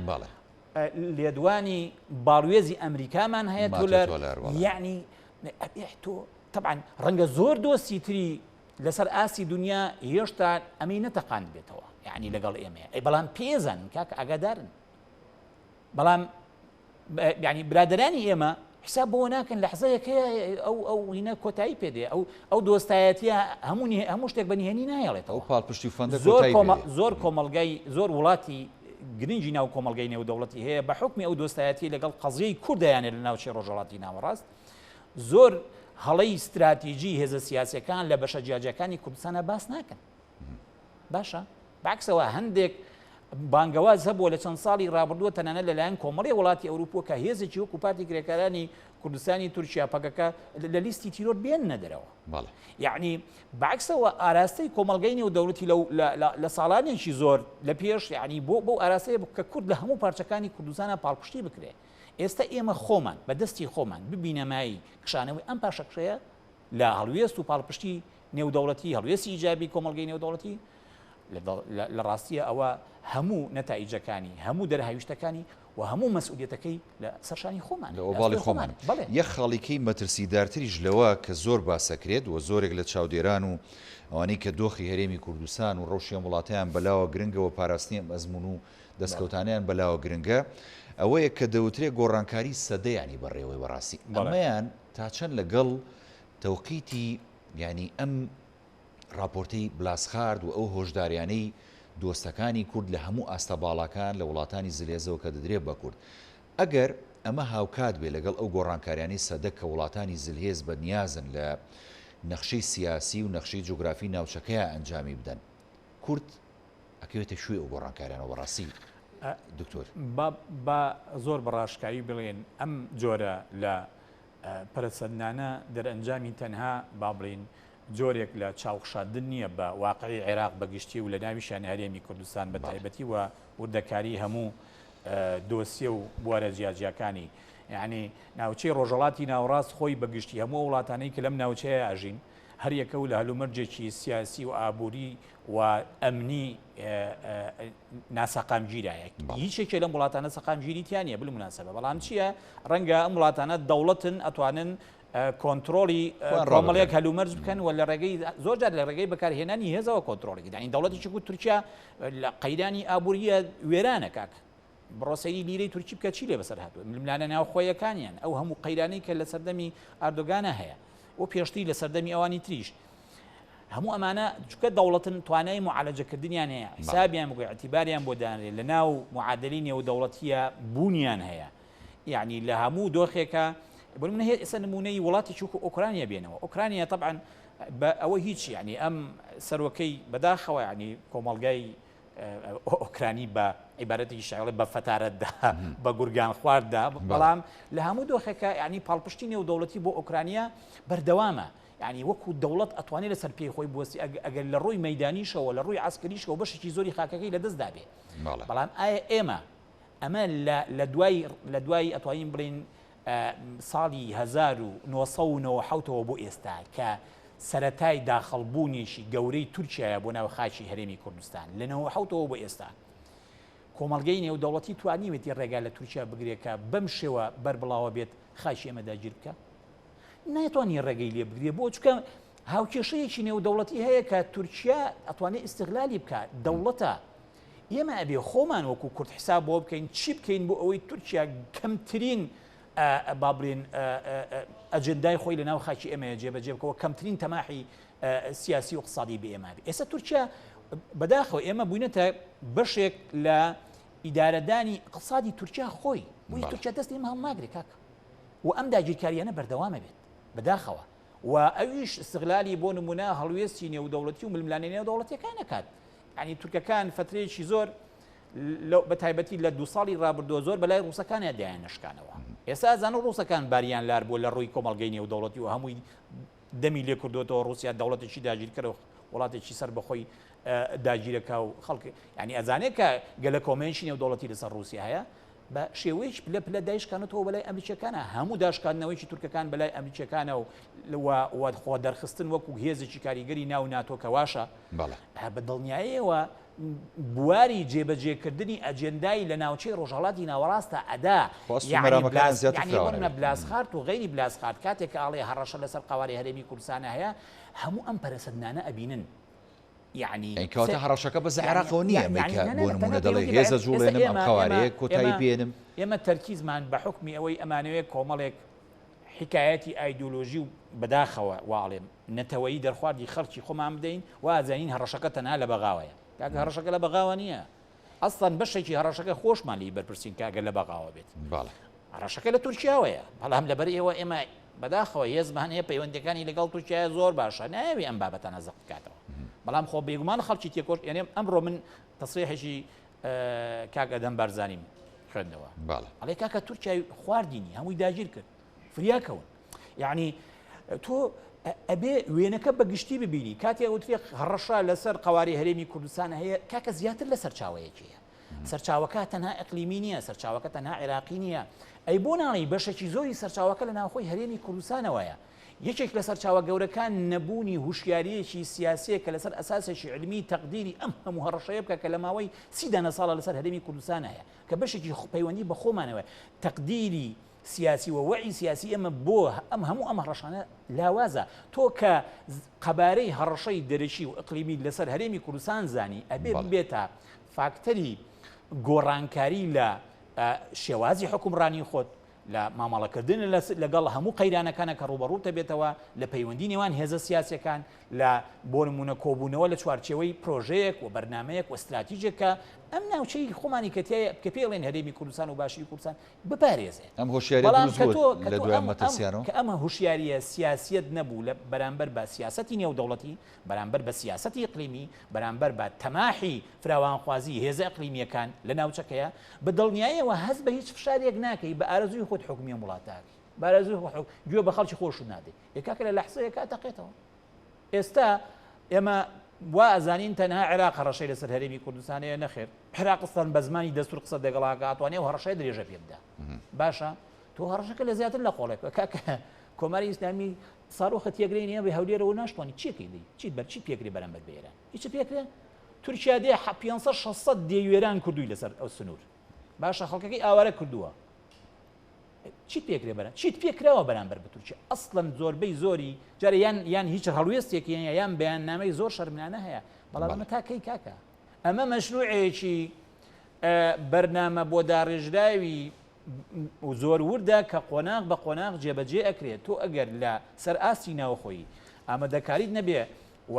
لێدوانی باڵوێزی ئەمریکامان هەیە تولەر، یعنی ئەبێ تۆ طبعا ڕەنگە زۆر دۆستی تری لەسەر ئاستی دنیا هێشتا ئەمەی نەتەقاند بێتەوە یعنی لەگەڵ ئێمەیە ئەی بەڵام پێزانن کاکە ئاگادارن بەڵام یعنی برادەرانی ئێمە حساب بۆ ناکەن لەحزەیەک هەیە ئەو ئەو هینە کۆتایی پێدێ ئەو ئەو دۆستایەتیە هەموو هەموو شتێک بە نهێنی نایڵێتەوە ئەو پاڵپشتی و فەندە زۆر کۆتایی کۆمە پێدێ. زۆر کۆمەڵگای زۆر وڵاتی گرنگی ناو کۆمەڵگای نێودەوڵەتی هەیە بە حوکمی ئەو دۆستایەتی لەگەڵ قەزیەی کوردیانە لە ناوچەی ڕۆژهەڵاتی ناوەڕاست زۆر هەڵەی ستراتیجی هێزە سیاسیەکان لە بەشە جیاجیاکانی کوردستانە باس ناکەن باشە بەعکسەوە هەندێک بانگەواز هەبووە لە چەند ساڵی ڕابردووە تەنانەت لەلایەن کۆمەڵی وڵاتی ئەوروپوە کە هێزێکی وەکو پارتی کرێکارانی کوردستانی تورکیا پەکەکە لە لیستی تیرۆر بێننە دەرەوە یعنی بەعکسەوە ئاراستەی کۆمەڵگەی نێودەوڵەتی لە ساڵانێکی زۆر لە پێش یعنی بۆ بۆ ئاراستەیە کە کورد لە هەموو پارچەکانی کوردستانە پاڵپشتی بکرێ ئێستا ئێمە خۆمان بە دەستی خۆمان ببینەمایی کشانەوەی ئەم پاشەکشەیە لە هەڵوێست و پاڵپشتی نێودەوڵەتی، هەڵوێستی ئیجابی کۆمەڵگەی نێودەوڵەتی، لە ڕاستییا ئەوە هەموو نەتائیجەکانی، هەموو دەرهاویشتەکانی و هەموو مەسئولیەتەکەی لە سەر شانی خۆمانە، لە لە ئۆباڵی ئەستۆی خۆمانە. خۆمانە. بەڵێ. یەک خاڵیکەی مەترسیدارتریش لەوە کە زۆر باسەکرێت و زۆرێک لە چاودێران و ئەوانەی کە دۆخی هەرێمی کوردستان و ڕەوشی ئەم وڵاتەیان بەلاوە گرنگە و پاراستنی ئەم ئەزموون و دەستکەوتانەیان بەلاوە گرنگە ئەوەیە کە دەوترێ گۆڕانکاری سەدەیانی بەڕێوەی بەڕاستی ئەمەیان تا چەند لەگەڵ تەوقیتی یانی ئەم ڕاپۆرتەی بلاسخارد و ئەو هۆشداریانەی دۆستەکانی کورد لە هەموو ئاستە باڵاکان لە وڵاتانی زلهێزەوە کە دەدرێت بە کورد ئەگەر ئەمە هاوکات بێ لەگەڵ ئەو گۆڕانکاریانەی سەدە کە وڵاتانی زلهێز بە نیازن لە نەخشەی سیاسی و نەخشەی جوگرافی ناوچەکەیا ئەنجامی بدەن کورد ئەکەوێتە کوێ ئەو گۆڕانکاریانەوە بەڕاستی دکتۆر؟ با با زۆر بە ڕاشکاوی بڵێن ئەم جۆرە لە پەرەسەندنانە دەرئەنجامی تەنها با بڵێین جۆرێک لە چاوخشاندن نییە بە واقعی عێراق بە گشتی و لە ناویشیان هەرێمی کوردستان بە تایبەتی و وردەکاری هەموو دۆسیە و بوارە جیاجیاکانی یعنی ناوچەی ڕۆژهەڵاتی ناوەڕاست خۆی بە گشتی هەموو وڵاتانەی کە لەم ناوچەیە ئەژین هەریەکە و لە هەلومەرجێکی سیاسی و ئابووری و ئەمنی ناسەقامگیرایە هیچ یەکێ لەم وڵاتانە سەقامگیری تیا نییە بالمناسبە بەڵام چییە ڕەنگە ئەم وڵاتانە دەوڵەتن ئەتوانن کۆنترۆڵی کۆمەڵێک هەلومەرج بکەن و لە ڕێگەی زۆر جار لە ڕێگەی بەکارهێنانی هێزەوە کۆنترۆڵی دانی دەوڵەتێکی وەکو تورکیا لە قەیرانی ئابووریە وێرانە کاک. بڕۆ سەیری لیرەی تورکی بکە چی لێ بەسەر هاتووە، ململانێ ناوخۆیەکانیان، ئەو هەموو قەیرانەی کە لە سەردەمی ئاردۆگانا هەیە و پێشتری لە سەردەمی ئەوانی تریش. هەموو ئەمانە چونکە دەوڵەتن توانای معالەجەکردنیان هەیە، حسابیان بکە، ئیعتیباریان بۆ دانرێ، لە ناو معادلەی نێودەوڵەتییە بوونیان هەیە. یعنی لە هەموو دۆخێکە بۆ نمونە ئێستا نمونەی وڵاتێکی وەکو ئۆکرانیا بێنەوە ئۆکرانیا طبعا بە ئەوە هیچ یعنی ئەم سەرۆکەی بەداخەوە یعنی کۆمەڵگای ئۆکرانی بە عیبارەتێکی شاعڵێ بە فەتارەتدا بە گورگان خوارددا بەڵام لە هەموو دۆخێکە ینی پاڵپشتی نێودەوڵەتی بۆ ئۆکرانیا بەردەوامە یعنی وەکو دەوڵەت ئەتوانێت لەسەر پێی خۆی بوەستی ئەگەر لە ڕووی مەدانیشەوە لە ڕووی عسکریشەوە بەشێکی زۆری خاکەکەی لەدەستدا بێ بەڵام ئایا ئێمە ئەمە لە دوای لە دوای ئەتوانین بڵین ساڵی 1997 ەوە بۆ ئێستا کە سەرەتای داخڵ بوونێکی گەورەی تورکیایە بۆ ناو خاکی هەرێمی کوردستان لە 97 ەوە بۆ ئێستا کۆمەڵگەی نێودەوڵەتی توانیوێتی ڕێگا لە تورکیا بگرێت کە بەم شێوە بەربڵاوە بێت خاکی ئێمە داگیر بکە ناتوانانی ڕێگەی لێ بگرێ بۆ چکە هاوکێشەیەکی نێودەوڵەتی هەیە کە تورکیا ئەتوانێت ئیسیغلالی بکات دەوڵەتە ئێمە ئەبێ خۆمان وەکو کورد حساب بۆ بکەین چی بکەین بۆ ئەوەی تورکیا کەمترین با بڵێن ئەجندای خۆی لە ناو خاکی ئێمەیە جێبەجێ بکەوە کەمترین تەماحی سیاسی و اقتصادی بە ئێمە بێ ئێستا تورکیا بەداخەوە ئێمە بووینەتە بەشێک لە ئیدارەدانی اقتصادی تورکیا خۆی بۆی تورکیا دەست ئێمە هەڵناگرێ کاکە و ئەم داگیرکاریانە بەردەوامە بێت بەداخەوە و ئەویش استغلالی بۆ نمونە هەڵوێستی نێودەوڵەتی و ململانێ نێودەوڵەتیەکان ئەکات یانی تورکەکان فترەیەکی زۆر بە تایبەتی لە دو ساڵی ڕابردووە زۆر بەلای ڕووسەکانیان دایان نەشکانەوە ئێستا ئەزانن ڕووسەکان باریان لار بووە لە ڕووی کۆمەڵگەی نێودەوڵەتی و هەمووی دەمی لێ کردوێتەوە ڕووسیا دەوڵەتێکی داگیرکەرە و وڵاتێکی سەر بەخۆی داگیرەکە و خەڵک ینی ئەزانێت کە گەلە کۆمێنشی نێودەوڵەتی لەسەر ڕووسیا هەیە بە شێوەیەکی پلە پلە دایشکانەوە بەلای ئەمریکیەکانە هەموو داشکاندنەوەیکی تورکەکان بەلای ئەمریکیەکانە و و خۆ دەرخستن وەکو هێزێکی کاریگەری ناو ناتۆ کە واشە بە دڵنیایەوە بواری جێبەجێکردنی ئەجێندای لە ناوچەی ڕۆژهەڵاتی ناوەڕاستە ئەدا یعنی بلاسخارت و غەیری بلاسخارت کاتێک کە ئاڵێ هەڕەشە لەسەر قەوارەی هەرێمی کوردستانە هەیە هەموو ئەم پەرەسەندنانە ئەبینن یەعنی یانی کەواتە هەڕەشەکە بەس لە عێراقەوە نییە ئەمەی کە بۆ نموونە دەڵێ هێزە جوڵێنم ئەم قەوارەیە کۆتایی پێنم. ئێمە تەرکیزمان بە حوکمی ئەوەی ئەمانەوێ کۆمەڵێک حیکایەتی ئایدۆلۆژی و بەداخەوە وا ئەڵێم نەتەوەیی دەرخواردی خەڵکی خۆمان بدەین وا ئەزانین هەڕەشەکە تەنها لە بەغاوەیە کاکە هەڕەشەکە لە بەغاوە نییە ئەسڵەن بەشێکی هەڕەشەکە خۆشمان لێی بەرپرسین کە ئەگەر لە بەغاوە بێت. بەڵێ. هەڕەشەکە لە تورکیاوەیە، بەڵام لەبەر ئێوە ئێمە بەداخەوە هێزمان هەیە پەیوەندیەکانی لەگەڵ تورکیا زۆر باشە نایەوێ ئەم بابەتانە زەق بکاتەوە بەڵام خۆ بێگومان خەڵکی تێکۆش یعنی ئەمڕۆ من تەسریحێکی کاک ئەدەم بارزانیم خوێندەوە ئەڵێ کاکە تورکیای خواردینی هەمووی داگیر کرد فریاکەون یعنی تۆ ئەبێ وێنەکە بە گشتی ببینی کاتێ ئەوترێ هەڕەشە لەسەر قواری هەرێمی کوردستان هەیە کاکە زیاتر لە سەرچاوەیەکی هەیە سەرچاوەکە تەنها ئیقلیمی نییە، سەرچاوەکە تەنها عێراقی نییە، ئەی بۆ ناڵێی بەشێکی زۆری سەرچاوەکە لە ناوخۆی هەرێمی کوردستانەوەیە؟ یەکێک لە سەرچاوە گەورەکان نەبوونی هوشیارییەکی سیاسییە کە لەسەر ئەساسێکی عیلمی تەقدیری ئەم هەموو هەڕەشەیە بکا کە لە ماوەی سی دانە ساڵە لەسەر هەرێمی کوردستان هەیە کە بەشێکی پەیوەندی بە خۆمانەوەیە تەقدیری سیاسی و وەعی سیاسی ئێمە بۆ ئەم هەموو ئەم هەڕەشانە لاوازە. تۆ کە قەبارەی هەڕەشەی دەرەکی و ئیقلیمی لەسەر هەرێمی کوردستان زانی ئەبێ ببێتە فاکتەری گۆڕانکاری لە شێوازی حوکمڕانی خۆت، لە مامەڵەکردن لەگەڵ هەموو قەیرانەکانە کە ڕووبەڕووت دەبێتەوە، لە پەیوەندی نێوان هێزە سیاسیەکان، لە بۆ نموونە کۆبوونەوە لە چوارچێوەی پرۆژەیەک و بەرنامەیەک و ستراتیجێک کە ئەم ناوچەی خۆمانی کە تیایە کە پێی ئەڵێن هەرێمی کوردستان و باشووری کوردستان بپارێزێ. ئەم هۆشیاریە بەڵام دروست کە بووە تۆ کە لە تۆ دوای ئەم ئەم ئەم مەترسیانەوە؟ کە ئەم هوشیاریە سیاسیەت نەبوو لە بەرامبەر بە سیاسەتی نێودەوڵەتی، بەرامبەر بە سیاسەتی ئیقلیمی، بەرامبەر بە تەماحی فراوانخوازی هێزە ئیقلیمیەکان لە ناوچەکەیە، بە دڵنیایەوە هەست بە هیچ فشارێک ناکەی، بە ئارەزووی خۆت حوکمی ئەم وڵاتە ئەکەی، بە ئارەزووی خۆت حوکم، گوێ بە خەڵکی خۆشت نادەی. ئێ کاکە لە لەحزەیەکا ئەتەقێتەوە. ئێستا ئێمە وا ئەزانین تەنها عێراق هەڕەشەی لەسەر هەرێمی کوردستان هەیە، نەخێر عێراق ئەسڵەن بە زمانی دەستور قسە دەگەڵ ئەکا ئەتوانێ ئەو هەڕەشەیە درێژە پێ بدا. باشە تۆ هەڕەشەکە لە زیاتر لە قۆڵێک کاکە کۆماری ئیسلامی ساروخە تێگرەی نییە بە هەولێرەوە ناشتوانی چیەکەی دی چیت بەر چی پێکرێ بەرامبەر بە ئێران هیچ پێکرێ تورکیا دێ 500 600 دێ وێران کردووی لەسەر ئەو سنوور باشە خەڵکەکەی ئاوارە کردووە چیت پێکرێ بەرە چیت پێکراوە بەرامبەر بە تورکیا ئەسڵەن زۆربەی زۆری جارێ یان یان هیچ هەڵوێستێکی هەیە یان بەیاننامەی زۆر شەرمنانە هەیە بەڵام ئەمە تا کەی کاکە ئەمە مەشروعێکی. بەرنامە بۆ داڕێژراوی زۆر وردە کە قۆناغ بە قۆناغ جێبەجێ ئەکرێت تۆ ئەگەر لە سەر ئاستی ناوخۆیی ئامادەکاریت نەبێ و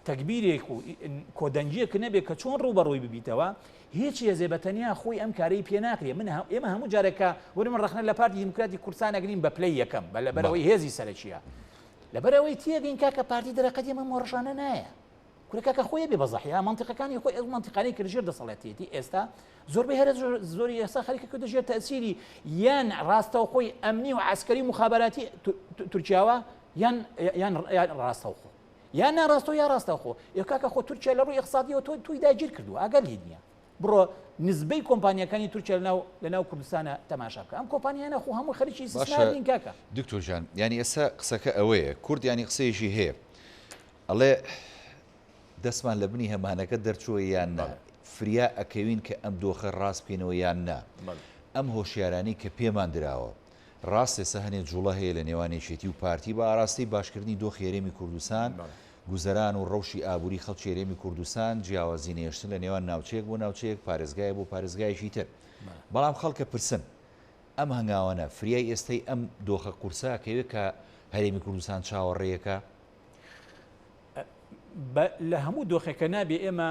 تەگبیرێک و کۆدەنگیەک نەبێ کە چۆن ڕووبەڕووی ببیتەوە هیچ هێزێ بە تەنیا خۆی ئەم کارەی پێ ناکرێ من ئێمە هەموو جارێکە وەرە من ڕەخنە لە پارتی دیموکراتی کوردستان ئەگرین بە پلەی یەکەم بە لەبەرەوەی هێزی سەرەکیە لەبەرەوەی تێگەین کاکە پارتی دەرەقەتی ئەمە مۆڕشانە نایە کورە کاکە خۆی بێ بەزەحیا مەنتیقەکانی خۆی ئەو مەنتیقانەی کە لەژێر دەسەڵاتیەتی ئێستا زۆربەی هەرە زۆری ئێستا خەریکە کردە ژێر تەسیری یان ڕاستەوخۆی ئەمنی و عسکەری و مخابراتی تورکیاوە یان یان ڕاستەوخۆ یان ناڕاستەوە یا ڕاستەوخۆ ئێ کاکە خۆ تورکیا لە ڕووی ئیقتسادیەوە تۆ توی داگیر کردووە ئاگەر لێت نییە بڕۆ نزبەی کۆمپانیەکانی تورکیا لەناو لەناو کوردستانە تەماشا بکە ئەم کۆمپانیانە خۆ هەموو خەریکی ئیستیسمار نین کاکە. دکتۆر جان یانی ئێستا قسەکە ئەوەیە کورد یانی قسەیەکی هەیە ئەڵێ دەستمان لە بنی هەمانەکە دەرچووە یان نا؟ فریا ئەکەوین کە ئەم دۆخە ڕاست بکەینەوە یان نا؟ ئەم هۆشیارانەی کە پێمان دراوە، ڕاست ئێستا هەنێ جوڵە هەیە لە نێوان یەکێتی و پارتی بە ئاراستەی باشکردنی دۆخی هەرێمی کوردستان، گوزەران و ڕەوشی ئابووری خەڵکی هەرێمی کوردستان، جیاوازی نەهێشتن لە نێوان ناوچەیەک بۆ ناوچەیەک، پارێزگایەک بۆ پارێزگایەکی تر. بەڵام خەڵکە پرسن ئەم هەنگاوانە فریای ئێستەی ئەم دۆخە قورسە ئەکەوێ کە هەرێمی کوردستان چاوەڕێیەکە؟ لە هەموو دۆخێکە نابێ ئێمە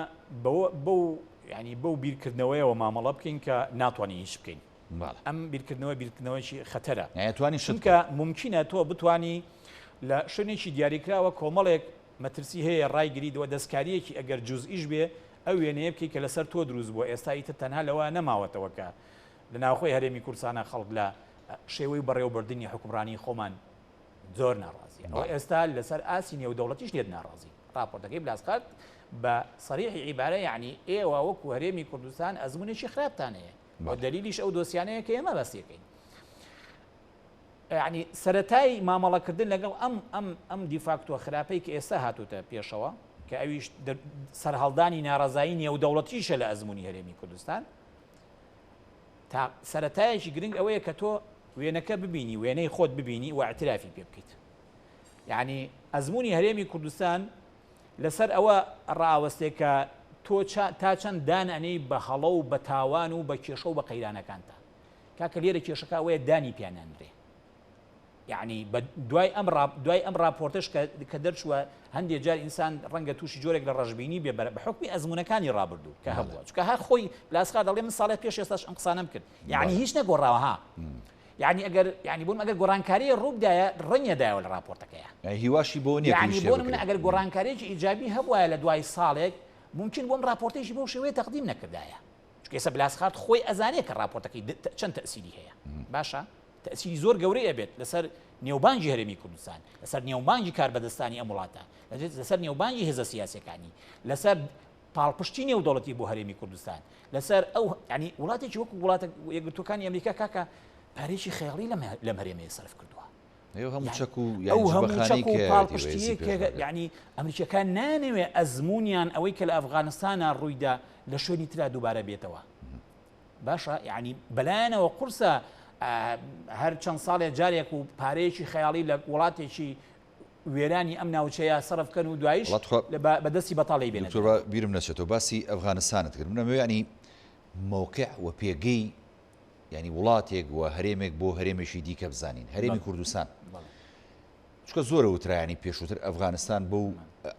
بەو ینی بەو بیرکردنەوەیەوە مامەڵە بکەین کە ناتوانین هیچ بکەین ئەم بیرکردنەوە بیرکردنەوەی خەتەرە توانی چونکە ممکنە تۆ بتانی لە شوێنێکی دیاریکراوە کۆمەڵێک مەترسی هەیە ڕایگریت وە دەستکاریەکی ئەگەر جزئیش بێ ئەو وێنەیە بکەیت کە لەسەر تۆ دروست بووە ئێستا ئیتر تەنها لەوە نەماوەتەوە کە لە ناوخۆی هەرێمی کوردستانە خەڵک لە شێوەی بەڕێوەبردنی حکومڕانی خۆمان زۆر ناڕازیە ئەوە ئێستا لەسەر ئاستی نێودەوڵەتیش لێت ناڕازین ڕاپۆرتەکەی بلاسخارت بە سەریحی عیبارە یعنی ئێوە وەکو هەرێمی کوردستان ئەزمونێکی خراپتان هەیە و دەلیلیش ئەو دۆسیانەیە کە ئێمە باسیەکەین یعنی سەتای مامەڵەکردن لەگەڵ ئەم ئەم ئەم دیفاکتۆ خراپەی کە ئێستا هاتوتە پێشەوە کە ئەویش سەرهەڵدانی ناڕەزایی نێودەوڵەتیشە لە ئەزمموی هەرێمی کوردستان تا سەرەتایەکی گرنگ ئەوەیە کە تۆ وێنەکە ببینی وێنەی خۆت ببینی و اعترافی پێ بکەیت یعنی ئەزمموی هەرێمی کوردستان لەسەر ئەوە ڕاوەستێک کە تۆ تا چەند دان ئەنێی بە هەڵە و بە تاوان و بە کێشە و بە قەیرانەکانتا کاکە لێرە کێشەکە ئەوەیە دانی پیانانرێ یەعنی بە دوای ئەم ڕا دوای ئەم ڕاپۆرتەش کە کە دەرچووە هەندێ جار ئینسان ڕەنگە تووشی جۆرێک لە ڕەشبینی بێ بە حوکمی ئەزموونەکانی ڕابردوو کە هەبووە چونکە هەر خۆی بلاسخا دەڵێ من ساڵێ پێش ئێستاش ئەم قسانەم کرد یعنی هیچ نەگۆڕاوە ها یعنی ئەگەر یعنی بۆم ئەگەر گۆڕانکاری ڕووبدایە ڕەنگە دایەوە لە ڕاپۆرتەکەیە هیواشی بۆ نییە یعنی بۆ من ئەگەر گۆڕانکاریی ئیجابی هەبوایە لە دوای ساڵێک ممکن بۆم ڕاپۆرتێکی بەو شێوەیە تەقدیم نەکردایە چونکە ئێستا بلاسخارت خۆی ئەزانێ کە ڕاپۆرتەکەی چەند تەسیری هەیە باشە تەئسیری زۆر گەورەی ئەبێت لەسەر نێوبانگی هەرێمی کوردستان، لەسەر نێوبانگی کاربەدەستانی ئەم وڵاتە، لەسەر نێوبانگی هێزە سیاسیەکانی، لەسەر پاڵپشتی نێودەوڵەتی بۆ هەرێمی کوردستان، لەسەر ئەو یعنی وڵاتێکی وەکو وڵاتە یەکگرتووەکانی ئەمریکا کاکە پارێکی خەیاڵی لەم هەرێمەیە سەرف کردووە. ئەو هەموو چەک و ئەو هەموو چەک و پاڵپشتییەک یعنی ئەمریکیەکان نانەوێ ئەزموونیان ئەوەی کە لە ئەفغانستانە ڕوویدا لە شوێنی ترا دووبارە بێتەوە. باشە یانی بەلایەنەوە قورسە هەر چەند ساڵێ جارێک و پارەیەکی خەیاڵی لە وڵاتێکی وێرانی ئەم ناوچەیە سەرف کەن و دوایش بەدەستی بەتاڵی بێنن. دکتۆر با بیرم نەچێتەوە باسی ئەفغانستانت کرد من ئەمەوێ یانی مەوقع و پێگەی یانی وڵاتێک و هەرێمێک بۆ هەرێمێکی دیکە بزانین هەرێمی کوردستان چونکە زۆرە وترا یانی پێشووتر ئەفغانستان بەو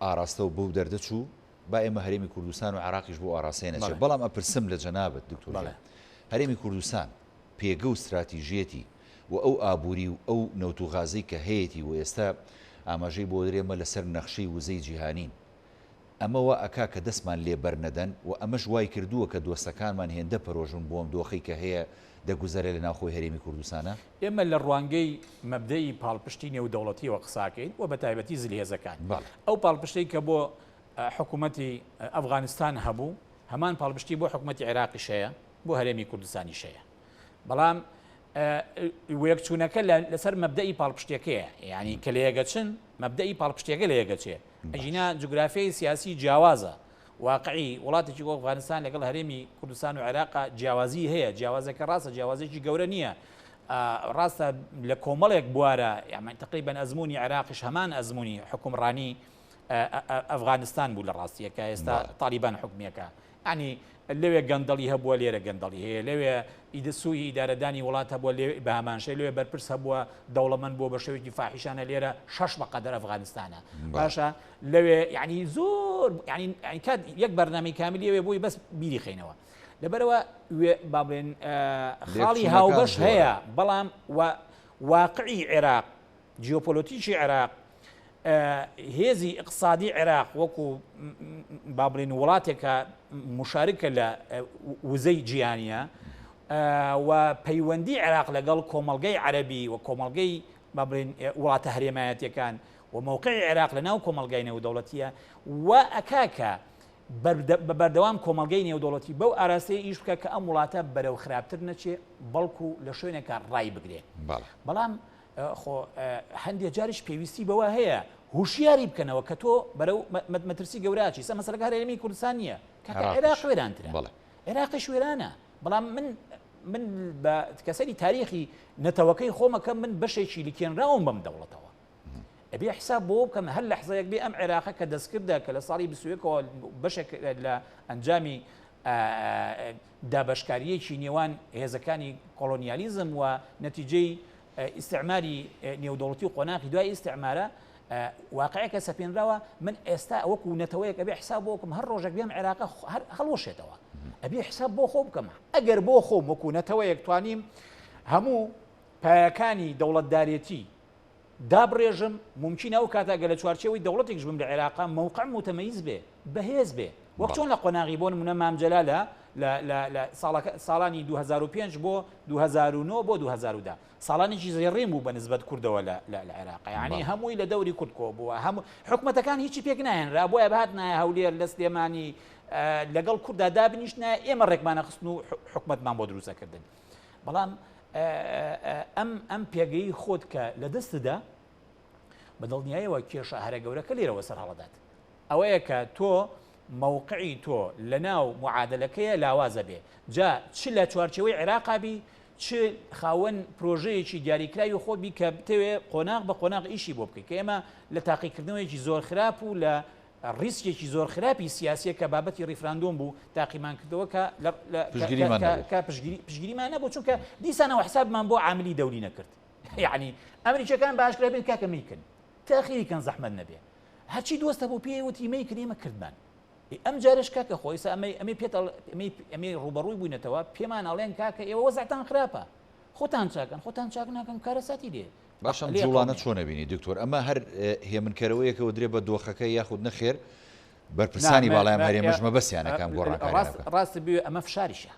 ئاراستە و بەو دەردە چوو با ئێمە هەرێمی کوردستان و عێراقیش بۆ ئاراستەیە نەچێت بەڵام ئەپرسم لە جەنابت دکتۆر گیان هەرێمی کوردستان پێگە و ستراتیژیەتی و ئەو ئابووری و ئەو نەوت و غازەی کە هەیەتی و ئێستا ئاماژەی بۆ درێ ئێمە لەسەر نەخشەی وزەی جیهانین ئەمە وا ئەکا کە دەستمان لێ بەرنەدەن و ئەمەش وای کردووە کە دۆستەکانمان هێندە پەرۆشن بۆ ئەم دۆخەی کە هەیە دەگوزەرێ لە ناوخۆی هەرێمی کوردستانا؟ ئێمە لە ڕوانگەی مەبدەئی پاڵپشتی نێودەوڵەتییەوە قساکەین و بەتایبەتی زلهێزەکان. ئەو پاڵپشتەی کە بۆ حکوومەتی ئەفغانستان هەبوو، هەمان پاڵپشتی بۆ حکوومەتی عێراقیش هەیە، بۆ هەرێمی کوردستانیش هەیە. بەڵام وێکچوونەکە لەسەر مەبدەئی پاڵپشتیەکەیە، یانی کە لەیەکەچن مەبدەئی پاڵپشتیەکە لەیەکەچێ. ئەگینا جوگرافیای سیاسی جیاوازە. واقعی وڵاتێکی وەک ئەفغانستان لەگەڵ هەرێمی کوردستان و عێراقا جیاوازی هەیە، جیاوازەکە ڕاستە جیاوازێکی گەورە نییە، ڕاستە لە کۆمەڵێک بوارە یامان تقریبا ئەزمموی عێراقیش هەمان ئەزمموی حکومڕانی ئەفغانستان بوو لە ڕاستیەکە ئێستا تالیبان حکومیەکە. یانی لەوێ گەندەڵی هەبووە لێرە گەندەڵی هەیە، لەوێ ئیدە سوئی ئیدارەدانی وڵات هەبووە لێ بە هەمان شێ لەوێ بەرپرس هەبووە دەوڵەمەند بووە بە شێوەیەکی فاحیشانە لێرە شەش بە قەدەر ئەفغانستانە باشە لەوێ یعنی زۆر یعنی یعنی کات یەک بەرنامەی کاملی ئەوێ بۆی بەس بیری خەینەوە لەبەرەوە با بڵێن خاڵی هاوبەش هەیە بەڵام واقعی عێراق جیۆپۆلۆتیکی عێراق، هێزی ئیقتسادی عێراق وەکو با بڵێین وڵاتێکە مشارکە لە وزەی جیهانیە و پەیوەندی عێراق لەگەڵ کۆمەڵگەی عەرەبی و کۆمەڵگەی با بڵێین وڵاتە هەرێمایەتیەکان و مەوقعی عێراق لە ناو کۆمەڵگای نێودەوڵەتیە و ئەکا کە بە بەردەوام کۆمەڵگەی نێودەوڵەتی بەو ئاراستەیە ئیش بکە کە ئەم وڵاتە بەرەو خراپتر نەچێ بەڵکو لە شوێنێکا ڕای بگرێ بەڵام خۆ هەندێ جاریش پێویستی بەوە هەیە هوشیاری بکەنەوە کە تۆ بەرەو مەترسی گەورە ئەچی سە مەسەلەکە هەر هەرێمی کوردستان نییە کاکە عێراق وێرانترە عێراقیش وێرانە بەڵام من من بە کەسەری تاریخی نەتەوەکەی خۆمەکە من بەشێکی لکێنراوم بەم دەوڵەتەوە ئەبێ حساب بۆ بکەم هەر لەحزەیەک بێ ئەم عێراقە کە دەستکردە کە لە ساڵی 21ەوە بەشێک لە ئەنجامی دابەشکارییەکی نێوان هێزەکانی کۆڵۆنیالیزم و نەتیجەی ئیستعماری نێودەوڵەتی و قۆناغی دوای ئیستعمارە واقعێکە سەپێنراوە من ئێستا وەکو نەتەوەیەک ئەبێ حساب بۆ بکەم هەر ڕۆژێک بێم عێراقە هەر هەڵوەشێتەوە ئەبێ حساب بۆ خۆ بکەم ئەگەر بۆ خۆم وەکو نەتەوەیەک توانیم هەموو پایەکانی دەوڵەتدارێتی دابڕێژم، مومکینە ئەو کاتە گەر لە چوارچێوەی دەوڵەتێکیش بم لە عێراقا مەوقعم موتەمەیز بێ، بەهێز بێ، وەک چۆن لە قۆناغی بۆ نموونە مام جەلالە لە لە لە ساڵەکە ساڵانی 2005 بۆ 2009 بۆ 2010 ساڵانێکی زێڕین بوو بە نسبەت کوردەوە لە لە لە عێراقا یانی هەمووی لە دەوری کورد کۆ بووە هەموو حکومەتەکان هیچی پێک ناهێنرا بۆیە بهاتنایە هەولێر لە سلێمانی لەگەڵ کوردا دابنیشتنایە ئێمە ڕێکمانەخستن و حکومەتمان بۆ دروست ئەکردن. بەڵام ئەم ئەم پێگەی خۆت کە لە دەستدا بە دڵنیایەوە کێشە هەرە گەورەکە لێرەوە سەر هەڵەدات ئەوەیە کە تۆ مەوقعی تۆ لە ناو معادلەکەیە لاوازە بێ جا چ لە چوارچەوەی عێراقابی چ خاوەن پرۆژەیەکی دیاریکراوی خۆت بی کە بتەوێ قۆناغ بە قۆناغ ئیشی بۆ بکەیت کە ئێمە لە تاقیکردنەوەیەکی زۆر خراپ و لە ڕیسکێکی زۆر خراپی سیاسیە کە بابەتی ڕیفراندۆم بوو تاقیمان کردەوە کە پشتگیریمان نەبوو. کە پشتگیریمان نەبوو چونکە دیسانەوە حسابمان بۆ عاملی دەولی نەکرد یعنی ئەمریکیەکان بە ئاشکرا بێن کاکە مەیکەن تاخیری کەن زەحمەت نەبێ هەرچی دۆست هەبوو پێی وتی مەیکن ئێمە کردمان ئەم جارش کاکە خۆ ئێستا ئەمەی ئەمەی پێت ئەمەی ئەمەی ڕووبەڕووی بووینەتەوە پێمان ئەڵێن کاکە ئێوە وەزعتان خراپە خۆتان چاکەن خۆتان چاک ناکەن کارەساتی دێ باشە ئەم جوڵانە چۆن ئەبینی دکتۆر ئەمە هەر هێمنکەرەوەیەکەوە درێ بە دۆخەکە یاخود نەخێر بەرپرسانی باڵای ئەم هەرێمەش مەبەستیانە کە ئەم گۆڕانکاریانە بکەن؟ ڕاست بوێ ئەمە فشاریشە